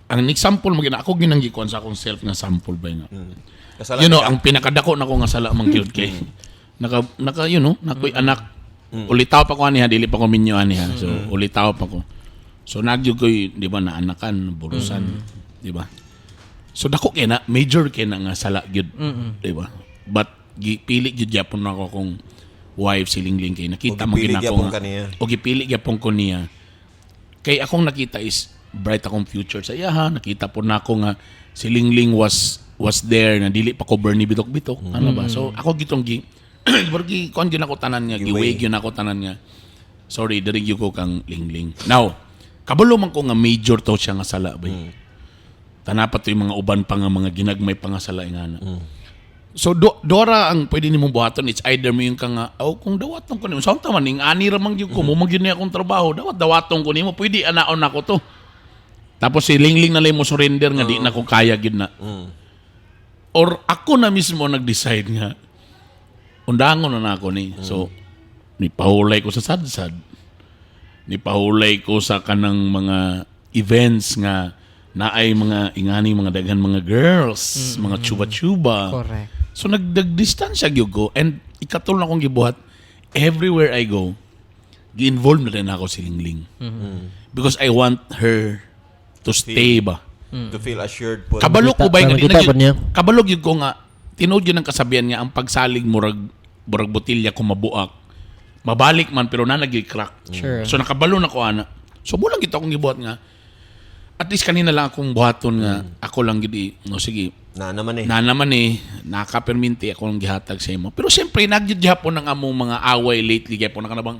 Ang example mo gina ako ginang gikuan sa akong self nga sample ba nga. Kasala ka. Ang pinakadako na ko nga sala man gyud kay naka naka nakoy anak. Ulitaw pa ko ani ha, dili pa ko minyo ani ha. So ulitaw pa ko. So nagyud koy di ba na anakan, burusan, di ba? So dako kay na major kay na nga sala gyud, di ba? But gipili gyud gyapon nako akong wife si Lingling kay nakita O man gyud gipili nako gyapon nga- ka niya. O gipili gyapon ko niya. Kay akong nakita is bright akong future sa iya ha. Nakita po nako nga si Lingling was there na dili pa ko Bernie bitok-bitok. Ano ba? So ako gitong gi gi kuan gyud ako tanan niya, giway gyud ako tanan niya. Sorry, diri gyud ko kang Lingling. Now, kabalo man ko nga major to siya nga sala ba. Tanapat to yung mga uban pa nga mga ginagmay pa nga sala nga na. So do, Dora ang pwede nimong buhaton, it's either mo yung ka nga oh kung dawaton ko nimo sa unta man ning ani ra man gyud ko mo man gyud ni akong trabaho dawat dawaton ko nimo pwede anaon nako to. Tapos si Lingling na lang mo surrender nga di na ko kaya gyud na. Or ako na mismo nag-decide nga undangon na nako ni. So ni pahulay ko sa sadsad. Ni pahulay ko sa kanang mga events nga naay mga ingani mga daghan mga girls, mga chuba-chuba. Correct. So nagdag-distansya gyud ko and ikatol na akong gibuhat everywhere I go, gi-involve na rin ako si Lingling. Because I want her to stay ba. To feel assured po. Kabalo ko ba nga di Makita na pa niya. kabalo gyud ko nga tinuod gyud ang kasabihan nga ang pagsalig murag murag botilya kung mabuak. Mabalik man pero na nagyoy crack. Sure. So nakabalo na ko ana. So mo lang kita akong gibuhat nga at least kanina lang akong buhaton nga ako lang gyud no sige Na naman eh. na naman eh nakaperminti ako ang gihatag sa imo. Pero siyempre nagyud gyapon ang among mga away lately gyapon na kanabang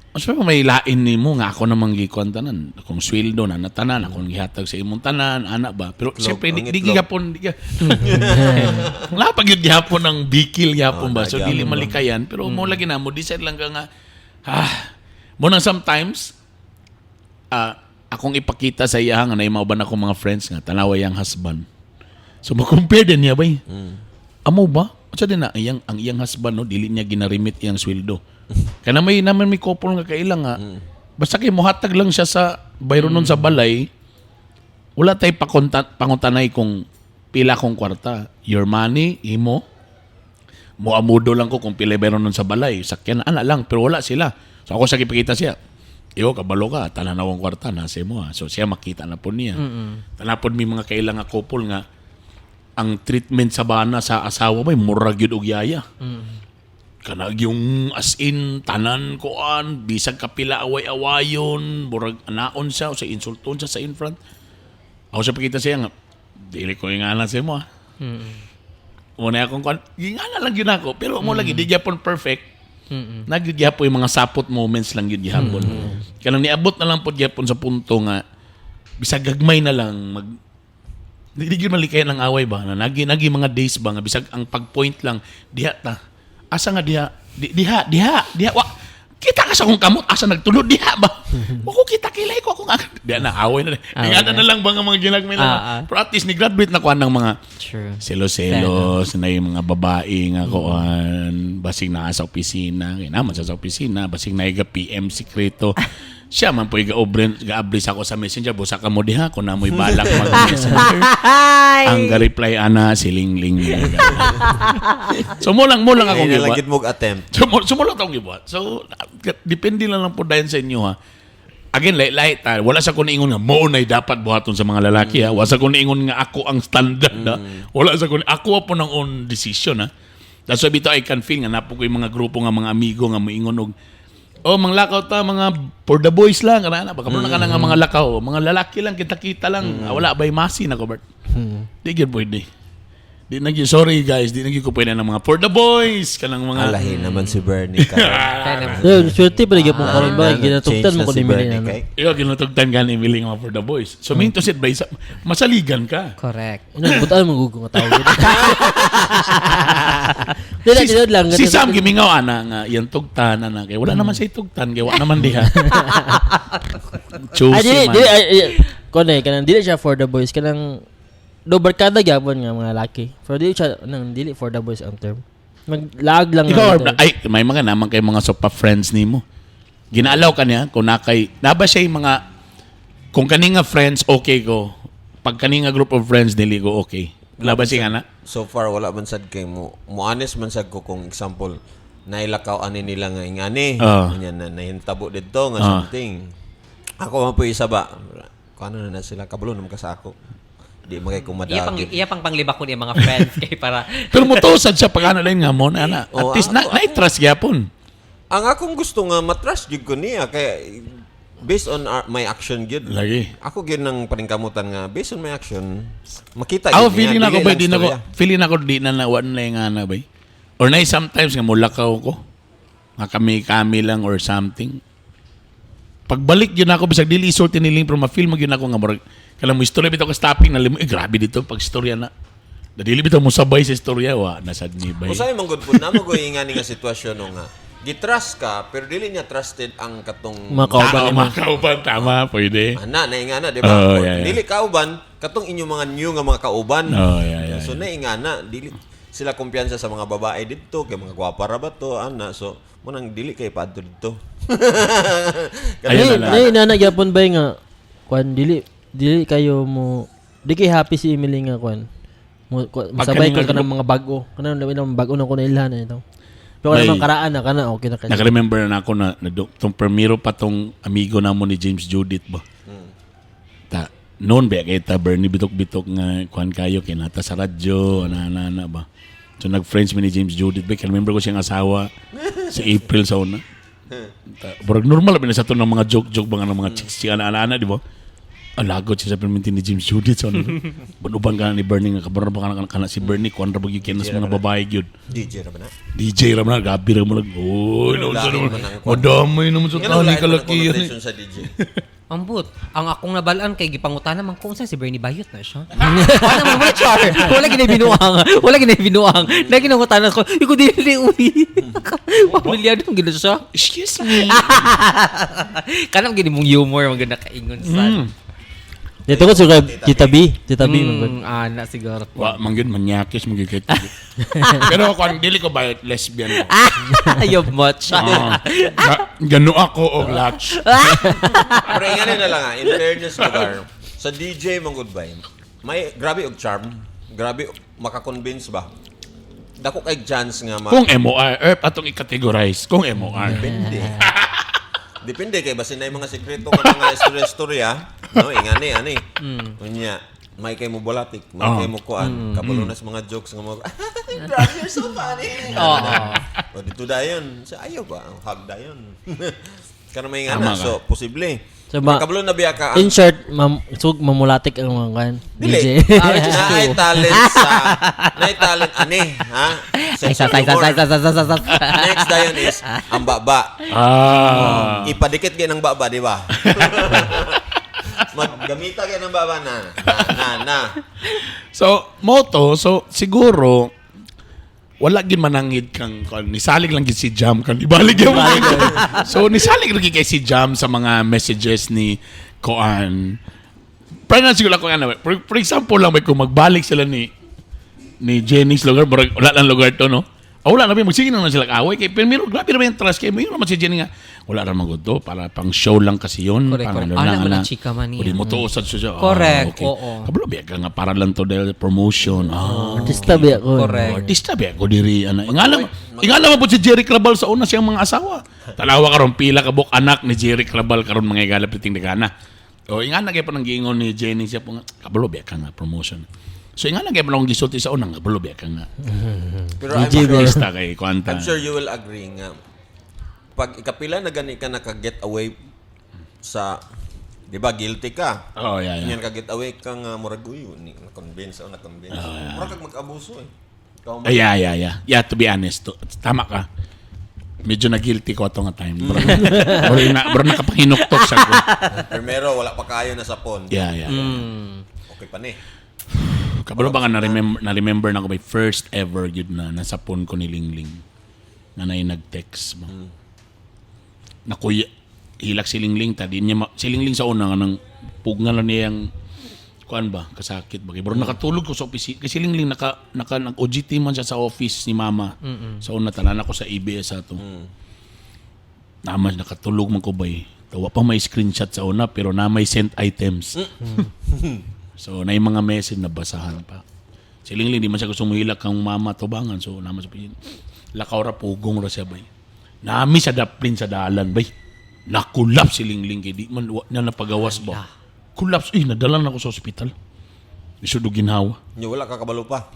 mas pa may lain nimo nga ako namang gikuan tanan akong sweldo na natanan akong gihatag sa imong tanan ana ba pero siyempre ang di itlog. gihapon di Wala pa gyud gihapon ang bikil gihapon Oh, ba so dili nagyapon ba? malikayan pero mo lagi na mo decide lang ka nga ah mo nang sometimes ah Akong ipakita sa iya nga na mauban akong mga friends nga tanawa yang husband. So ma-compare din niya bay. Amo ba? Unsa din na iyang ang iyang husband, no, dili niya ginarimit iyang sweldo. Kana may naman may couple nga kaila nga basta kay mohatag lang siya sa bayronon sa balay, wala tay pakonta, pangutanay kung pila kong kwarta. Your money, imo. Moamudo lang ko kung pila bayronon sa balay. Sakyan ana lang, pero wala sila. So ako sa gipakita siya. Iyo, kabalo ka, tanan akong kwarta, nasa mo ha. So siya makita na po niya. Tanan po may mga kaila nga couple nga ang treatment sa bana sa asawa may murag yun og yaya. Kanag yung as in tanan koan bisag kapila away-awayon, murag anaon siya o sa insulton siya sa in front. Ako sa pakita siya nga dili ko ingana sa imo ah. Muna akong kuan, gingana lang yun ako. Pero mo lagi di gyapon perfect. Nagyud gyapon yung mga sapot moments lang yun gyapon. Kanang niabot na lang pod gyapon sa punto nga bisag gagmay na lang mag di gyud malikay ng away ba na nagi nagi mga days ba nga bisag ang pag-point lang diha ta asa nga diha di, diha diha diha wa kita ka sa akong kamot asa nagtulod diha ba wa ko kita kilay ko akong diha na away na Away ingana na. na lang ba nga mga ginagmay lang pero at least ni graduate na kuan ng mga True. selos-selos na yung mga babae nga kuan basig naa sa opisina kay naman siya sa opisina basig na iga PM sikreto siya man po iga obren gaabli sa ako sa Messenger busa ka mo diha kun namoy balak mag Messenger Hi! ang ga-reply ana si Lingling. So mo lang akong Ay, gibuhat. nalagit mo attempt. So mo lang akong gibuhat. So depende lang lang po dayon sa inyo ha. Again, lay lay ta. Wala sa ko niingon nga mo nay dapat buhaton sa mga lalaki ha. Wala sa ko niingon nga ako ang standard ha. Wala sa ko ako po ng own decision ha. That's why bitaw I can feel nga napo ko yung mga grupo nga mga amigo nga moingon og oh, manglakaw ta mga for the boys lang kana na baka mm. na nga mga lakaw, mga lalaki lang kita-kita lang. Ah, wala bay masi na ko Bert. Di gyud pwede. Di na gyud, sorry guys, di na gyud ko pwede ng mga for the boys kanang mga Alahin naman si Bernie karon. Kaya naman. So, swerte pa rin po karon ba Change ginatugtan mo na ko si ni Mili Bernie ano. kay. Iyo ginatugtan ka ni Emily nga mga for the boys. So mean to say bay masaligan ka. Correct. Ano butan mo gugo nga tao. Dili Si, dili lang. si Sam gimingaw ana nga iyang tugtan ana kay wala naman siya tugtan kay wala naman diha. Ay Choosy dili man. dili ay, ay, kuan eh kanang dili siya for the boys kanang do barkada gyapon nga mga laki. For dili siya nang dili for the boys ang term. Maglaag lang Ikaw, nga Orb, ay, may mga naman kay mga sopa friends nimo. Ginaalaw ka niya kung nakay, naba siya yung mga, kung kani nga friends, okay ko. Pag kani nga group of friends, dili ko okay. Wala ba siya nga na? So far wala man sad kay mo mo honest man sad ko kung example nailakaw ani nila nga ingani nya na nahintabo didto nga something. Ako man po isa ba. Kuno na na sila kabalo naman ka sa ako. Di man kay Iya pang kumadagit. iya pang panglibak ko niya mga friends kay para Pero mutusad siya pag ano lang nga mo, na, na. At Oo, least, na, na-trust gyapon. Ang akong gusto nga matrust jud ko niya kay based on my action gyud. Lagi. Ako gyud nang paningkamutan nga based on my action makita Ako gyud niya. feeling ako Dili ba lang di na ko istorya. feeling ako di na na wa na yung ana ba. Or na sometimes nga mulakaw ko. Nga kami-kami lang or something. Pagbalik yun ako bisag dili isulti niling pero ma-feel mo yun ako nga murag kala mo istorya bitaw ka stopping na limo eh, grabe dito pag istorya na. Da dili bitaw mo sabay sa istorya wa nasad ni bay. Usay man gud pud na mo ngani nga sitwasyon no nga gitrust ka pero dili niya trusted ang katong Mga kauban Tama, nimo. mga kauban tama pwede. ana na ingana di ba? Oh, Or yeah, yeah. Dili kauban katong inyong mga new nga mga kauban. Oh, yeah, So na ingana dili sila kumpiyansa sa mga babae didto kay mga gwapa ra ba to ana so mo nang dili kay paadto didto. Ayun Ayun na lang. na nana gyapon ba nga kuan dili dili kayo mo di kay happy si Emily nga kuan. Mo masabay Pagka ko kanang mga bago. Kanang labi ng bago na ko na ilhan na ito. Pero kanang May- mga karaan na kana okay na kayo. Naka-remember na ako na, na tong primero pa tong amigo namo ni James Judith ba. Ta noon ba kay ta Bernie bitok-bitok nga kuan kayo kinata sa radyo ana ana ana ba. So nag-friends mi ni James Judith ba, remember ko siyang asawa sa April sa una. Ta, burag normal ba na sa to ng mga joke-joke ba nga ng mga chicks ana ana ana di ba? Alagot siya sa perminti ni James Judith sa una. Banuban ka na ni Bernie nga kabaran pa ka na kana si Bernie kuan ra ba gyud kay nas mga babae gyud. DJ ra ba na? DJ ra man gabi ra mo lang. Oy, no sa Lain naman. man ang kwan. Madamay naman sa Nga tao ni nang lain man ang kalakihan. connotation sa DJ. Ambot. Ang akong nabalaan kay gipangutana man ko unsa si Bernie Bayot na siya. Wala man wala char. Wala gid binuang. Wala gid binuang. Lagi nangutana ko, iko dili uy. Pamilyado man gid siya. Excuse me. Kanang gid mong humor man gid nakaingon sa. Dito ko siguro Tita B, Tita B man gud. Ana siguro. Wa man gyud manyakis man gyud kay. Pero ako ang dili ko ba lesbian ko. Ayaw much. Ah. Gano ako og latch. Pero ingani na lang ah, in fairness lugar, sa DJ man good ba, may grabe og charm, grabe og makakonvince ba. Dako kay chance nga ma Kung MOR, atong i-categorize kung MOR. Depende. Depende kay basin na yung mga sekreto nga mga istorya-istorya, no, ingani ani. Unya, may kay mo bolatik, may kay mo kuan, kabalo na sa mga jokes nga mo. Grabe, you're so funny. Oo. O dito dayon, sa ayaw ba ang hug dayon. Kana may Tama ngana, ka. so posible. So, ma- kabalo na biya ka In ang short, mam sug mamulatik ang mga kan. Dili. DJ. Ah, which is Naay true. talent sa naay talent ani, ha? Ay, Sense sa of sa sa humor. sa sa sa sa. Next dayon is ang baba. Ah. Ipadikit kay ng baba, di ba? Maggamita kay ng baba na. Na, na, na. So, moto, so siguro wala gid manangid kang kon nisalig lang gid si Jam kan ibalik yung. So nisalig lang gid kay si Jam sa mga messages ni Koan. Pero na siguro ako ano, for example lang may kung magbalik sila ni Jenny sa lugar, murag wala lang lugar to, no? Ah, wala na ba, magsige na lang sila away. Kay, pero meron, grabe na ba yung trust kay, meron naman si Jenny nga, wala naman gud to, para pang show lang kasi yun. Correct, pang correct. ano Ah, lang, naman ana. ang chika man niya. O di mo to, usad siya. Ah, Correct, okay. oo. Kabalo, biya ka nga, para lang to dahil promotion. Ah, Artista ba ako? Correct. artista biya ko diri ana. Ingala man po si Jerry Crabal sa una siyang mga asawa. Tanawa karon pila ka buok anak ni Jerry Crabal karon mga igala piting dagana. O ingana kay pa nang giingon ni Jenny siya po nga kabalo biya ka nga promotion. So ingana kay pa nang gisulti sa una kabalo biya ka nga. Pero I'm DJ sure, Artista kay kwanta. I'm sure you will agree nga pag ikapila na gani ka naka-get away sa, di ba, guilty ka. Oh, yeah, yeah. Yan ka get away ka nga murag uy, ni na-convince o na-convince. Murag kag mag-abuso eh. Ikaw man. Ay, yeah. Yeah, to be honest, tama ka. Medyo na-guilty ko ato nga time. Bro, bro, na, bro nakapanginuktok sa ko. Primero wala pa kayo na sapon. Yeah. Okay pa ni. Kabalo ba nga na-remember na ko may first ever yun na nasa phone ko ni Lingling na nay nag-text mo. Nakuya, hilak si Lingling ta di niya si Lingling sa una nga nang pugna na niyang kuan ba kasakit ba kay bro nakatulog ko sa opisina kasi Lingling naka naka nag OGT man siya sa office ni mama. Sa una tanan ako sa ABS ato. Naman nakatulog man ko bay. Tawa pa may screenshot sa una pero na may sent items. So, na yung mga message na basahan pa. Si Lingling, di man siya gusto muhilak kang mama tubangan. So, naman sa pin. Lakaw ra pugong ra siya bay. Nami sa daplin sa dalan bay. Nakulap si Lingling kay di man wa, na napagawas ba. Collapse. Eh, nadala na ako sa ospital. Isod og ginhawa. Nyo wala ka kabalo pa.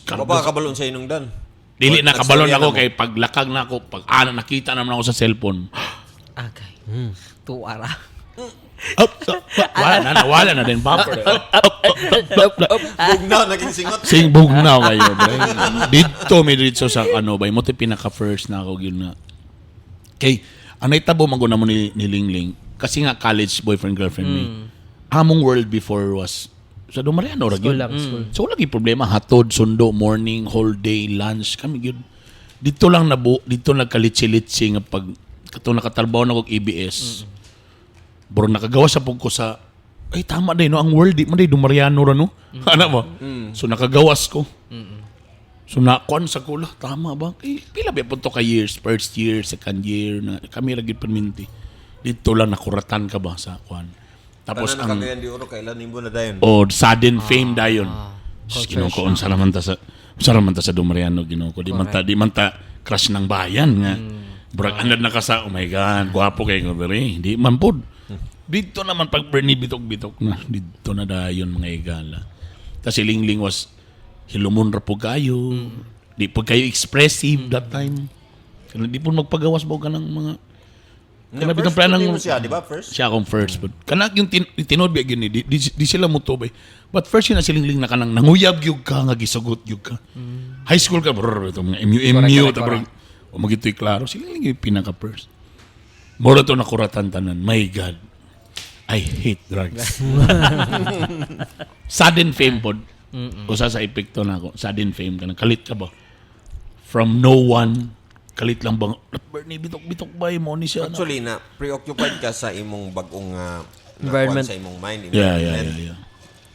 Karga Wala pa ka kabalo sa inong dan. Dili na kabalon Nagstorya ako na mo. kay paglakag na ako, pag ana nakita naman ako sa cellphone. Okay. Tuara. Up, up, up, wala na, nawala na din bumper. Up, up, up, up, up, up. Bugnaw naging singot. Sing bugnaw kayo, bre. Dito may dito sa ano ba, mo pinaka first na ako yun na. Kay anay tabo maguna mo ni Lingling kasi nga college boyfriend girlfriend ni. Among world before was sa Dumariano ra School gyud. lang, school. So wala gyud problema hatod sundo morning whole day lunch kami gyud. Dito lang nabu dito nagkalitsi-litsi nga pag katong nakatrabaho na kog ABS. Bro nakagawa sa pug ko sa ay tama day no ang world di man day Dumariano ra no. Ana ba? So nakagawas ko. So nakuan sa kula, tama ba? Eh, pila ba punto ka years, first year, second year, na, kami ra gyud perminti. Dito lang nakuratan ka ba sa kuan. Tapos Tanan ang na Cagayan de Oro kailan nimo na dayon. o sudden fame dayon. Sus, Ginoo ko unsa raman ta sa unsa raman ta sa Dumariano Ginoo ko di man ta di man ta crush ng bayan nga. Burag anad na ka sa oh my God, gwapo kay ko diri. Di man pod. Dito naman pag Bernie bitok-bitok na dito na dayon mga igala. Tas si Lingling was hilumon ra po kayo. Di po kayo expressive that time. Kana di po magpagawas ba ka ng mga Kana Kana bitong plan ng mo siya, di ba? First. siya akong first. But kanak yung tinuod biya gini, di sila mutubay. But first yun na silingling na kanang nanguyab gyud ka nga gisugot gyud ka. High school ka brr, ito mga MU MU Correct, tapos o magitoy klaro silingling yung pinaka first. Mura to nakuratan tanan. My God. I hate drugs. Sudden fame pod. Usa sa epekto na ako. Sudden fame ka na. Kalit ka ba? From no one, kalit lang bang, Bernie, bitok-bitok ba? Mo ni siya. Na. Actually na preoccupied ka sa imong bag-ong Environment. nakuan sa imong mind, environment.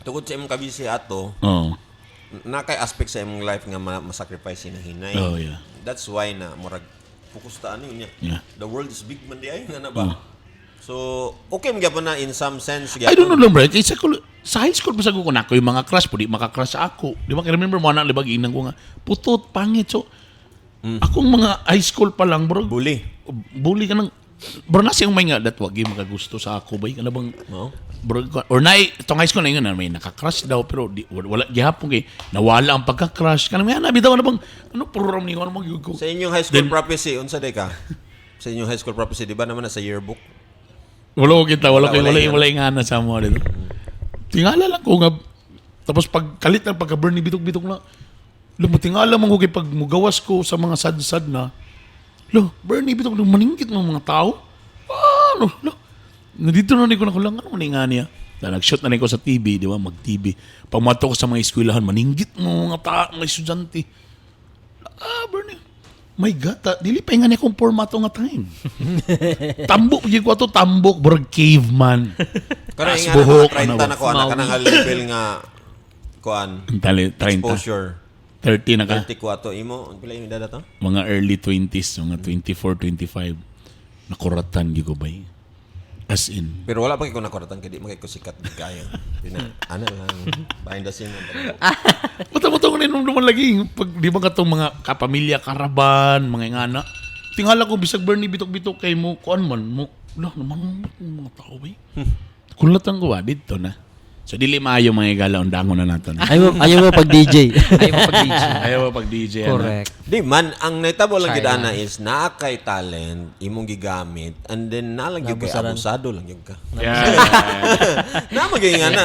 Tungod sa imong kabisi ato, Oh. na kay aspect sa imong life nga masacrifice hinahinay. Oh, yeah. That's why na murag focus ta ano niya. Yeah. The world is big man di ay nga na ba. So, okay man gyapon na in some sense I don't know lang, bro. Kay sa high school pa sa ko na ako yung mga crush po, di makakrush ako. Di ba? Remember mo na, di ba, ginang ko nga, putot, pangit. So, akong mga high school pa lang, bro. Bully. Bully ka ng, bro, nasa yung may nga, dat wag yung makagusto sa ako ba? Ano bang, No? bro, or na, itong high school na yun, na may nakakrush daw, pero di, wala, gihapon kay, nawala ang pagka-crush. Kanang may nabi daw, ano bang, ano, program niyo, ano bang, ko. Sa inyong high school prophecy, unsa day ka? Sa inyong high school prophecy, di ba naman nasa yearbook? Wala ko kita, wala ko, Wala, wala, wala wala, wala nga na sa mo dito. Tingala lang ko nga, tapos pag kalit lang, pagka burn ni bitok-bitok na, lo, tingala man ko kay pag mugawas ko sa mga sad-sad na, lo, Bernie, bitok, maningkit ng mga tao. Ano, lo, nandito na ni ko na kulang, ano man nga niya? Na, nag-shoot na rin ko sa TV, di ba, mag-TV. Pag mato ko sa mga eskwelahan, maninggit ng mga tao, mga estudyante. Ah, Bernie. My God, ta, dili pa nga niya kung formato nga time. Tambok, gyud ko ato tambok, burag caveman. Kana Taas nga buhok, na ano 30 ba? na ko anak kanang nga level nga kuan Ang tali, 30. exposure. 30 na ka. 30 ko ato imo, pila yung edad ato? Mga early 20s, mga 24, 25. Nakuratan gyud ko bay. As in. Pero wala pa kay ko nakuratan kay di man kay ko sikat gid kayo. Pina ana lang behind the scene. Mata-mata ko na nung naman lagi. Pag, di ba katong mga kapamilya, karaban, mga ingana. Tingala ko, bisag Bernie, bitok-bitok kay mo, kuan man, mo, lah, naman, mga tao ba Kulatan ko ba, dito na. So, dili maayo mga igala, undangon na nato na. Ayaw mo pag DJ. Ayaw mo pag DJ. Ayaw pa pag DJ. Ano? Correct. Di man ang nahitabo lang gid China. ana is naa kay talent imong gigamit and then na lang gyud kay Nabusaran. abusado lang gyud ka. Yeah. Na maging ana.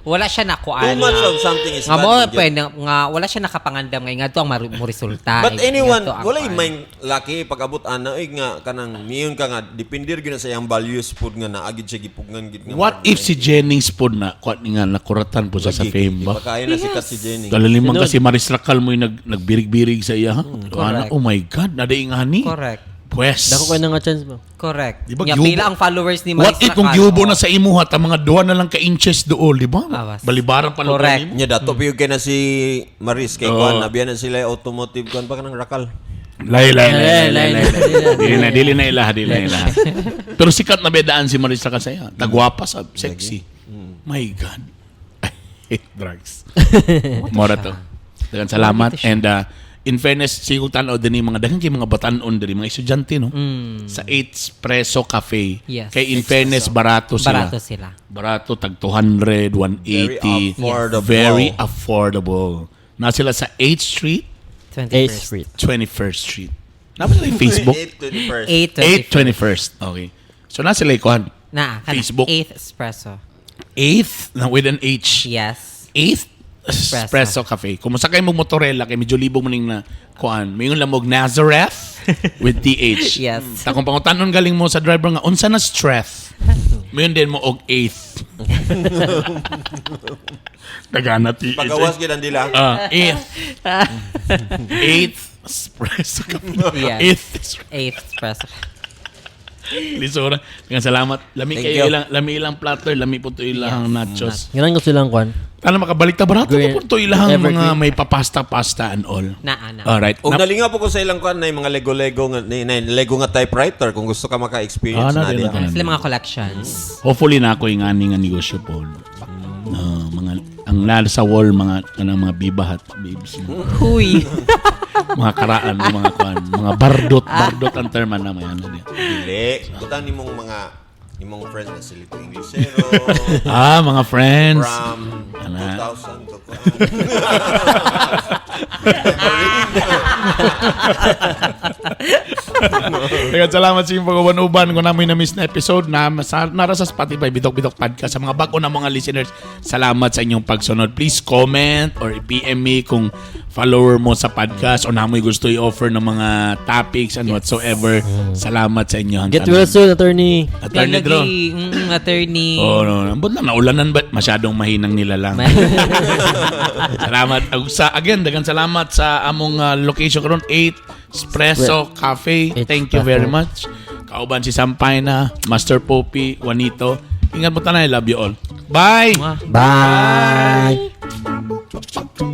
Wala siya nakuan. Too much of something is Nga bad. mo, man gyud. pwede, nga, wala siya nakapangandam nga ngadto ang mo resulta. But anyone, Ngadto ang wala kuan. may laki pag-abot ana oy nga kanang miyon ka nga depender gyud na sa iyang values pud nga naagid siya gipugngan gid nga. What if si Jennings po na, kuan nga, nakuratan po siya sa fame Di ba? pa kaayo na sikat si Jenny. Kalaliman kasi Maris Racal mo yung nagbirig-birig sa iya. Ha? Correct. Ana, oh my God, nadaingani. Correct. Pwes. Dako kayo na nga chance ba? Correct. Di ba, Nga, gihubo- pila ang followers ni What Maris if kung Racal? gihubo Oh. na sa imuha ta mga duha na lang ka inches dool, di ba? Awas. Balibaran pa lang Correct. nimo. Nya dato piyog kay na si Maris kay Oo. kuan nabiyan na sila yung automotive kuan pa kanang Rakal. Lay lay lay lay Lay, lay. lay, lay. Dili na dili na ilaha, dili na ilaha. Pero sikat na bedaan si Maris Racal sa iya. Tagwapa sa sexy. My God. I hate drugs. Mora to. Daghang salamat and in fairness siguro tan-aw din yung mga daghan kay mga batan-on diri mga estudyante no. Sa 8 Espresso Cafe. Yes. Kay in fairness barato sila. Barato sila. Barato, tag 200, 180. Very affordable. Very affordable. Na sila sa 8th Street, 21st. 8th Street. 21st Street. Napa sila yung Facebook? 8 21st. 8 8 21st. Okay. So na sila yung kuhan. Na, kana, Facebook. 8th Espresso. 8th na with an H. Yes. 8th Espresso Cafe. Kung masakay mo motorela kay medyo libog mo ning na kuan. Mayon lang mo Nazareth with TH. Yes. Ta kung pangutanon galing mo sa driver nga unsa na stress. Mayon din mo og 8th. Tagana TH. Pagawas gid ang dila. Ah, 8th. 8th Espresso Cafe. Yes. 8th Espresso. 8th Espresso. Lisura. Maraming salamat. Lami Thank kayo you. ilang lami ilang platter, lami po to ilang nachos. Ganang ko silang kwan. Tana makabalik ta barato Green- po to ilang mga Evergreen. may papasta-pasta and all. Na, ana. Alright. Og nalingaw po ko sa ilang kuan na yung mga Lego-Lego nga na Lego nga typewriter kung gusto ka maka-experience Ah, na na, din. na, na. Sila mga collections. Hopefully na ako yung ani nga negosyo po. Ah, mga ang lalo sa wall mga kanang mga bibahat babes. Huy. Mga karaan mga kuan, mga bardot, bardot ang term na may ano niya. Dili. Butang nimong mga imong friends na sila to Inglesero Ah, mga friends. from Ana. 2000 to kuan. Daghang salamat sa inyong pag-uban-uban. Kung namin na-miss na episode na nara sa Spotify, Bidok Bidok Podcast. Sa mga bago na mga listeners, salamat sa inyong pagsunod. Please comment or PM me kung follower mo sa podcast o namoy gusto i-offer ng mga topics and whatsoever. Salamat sa inyo. Get well soon, attorney. Attorney Drew. Lagi, attorney. Oh, no, no. Ambot lang, naulanan ba? Masyadong mahinang nila lang. Salamat. Sa, again, daghang salamat sa among location karon 8 Espresso Cafe. Eight Thank you very Espresso. much. Kauban si Sampayna, Master Poppy, Juanito. Ingat mo tanay. Love you all. Bye! Mwah. Bye. Bye.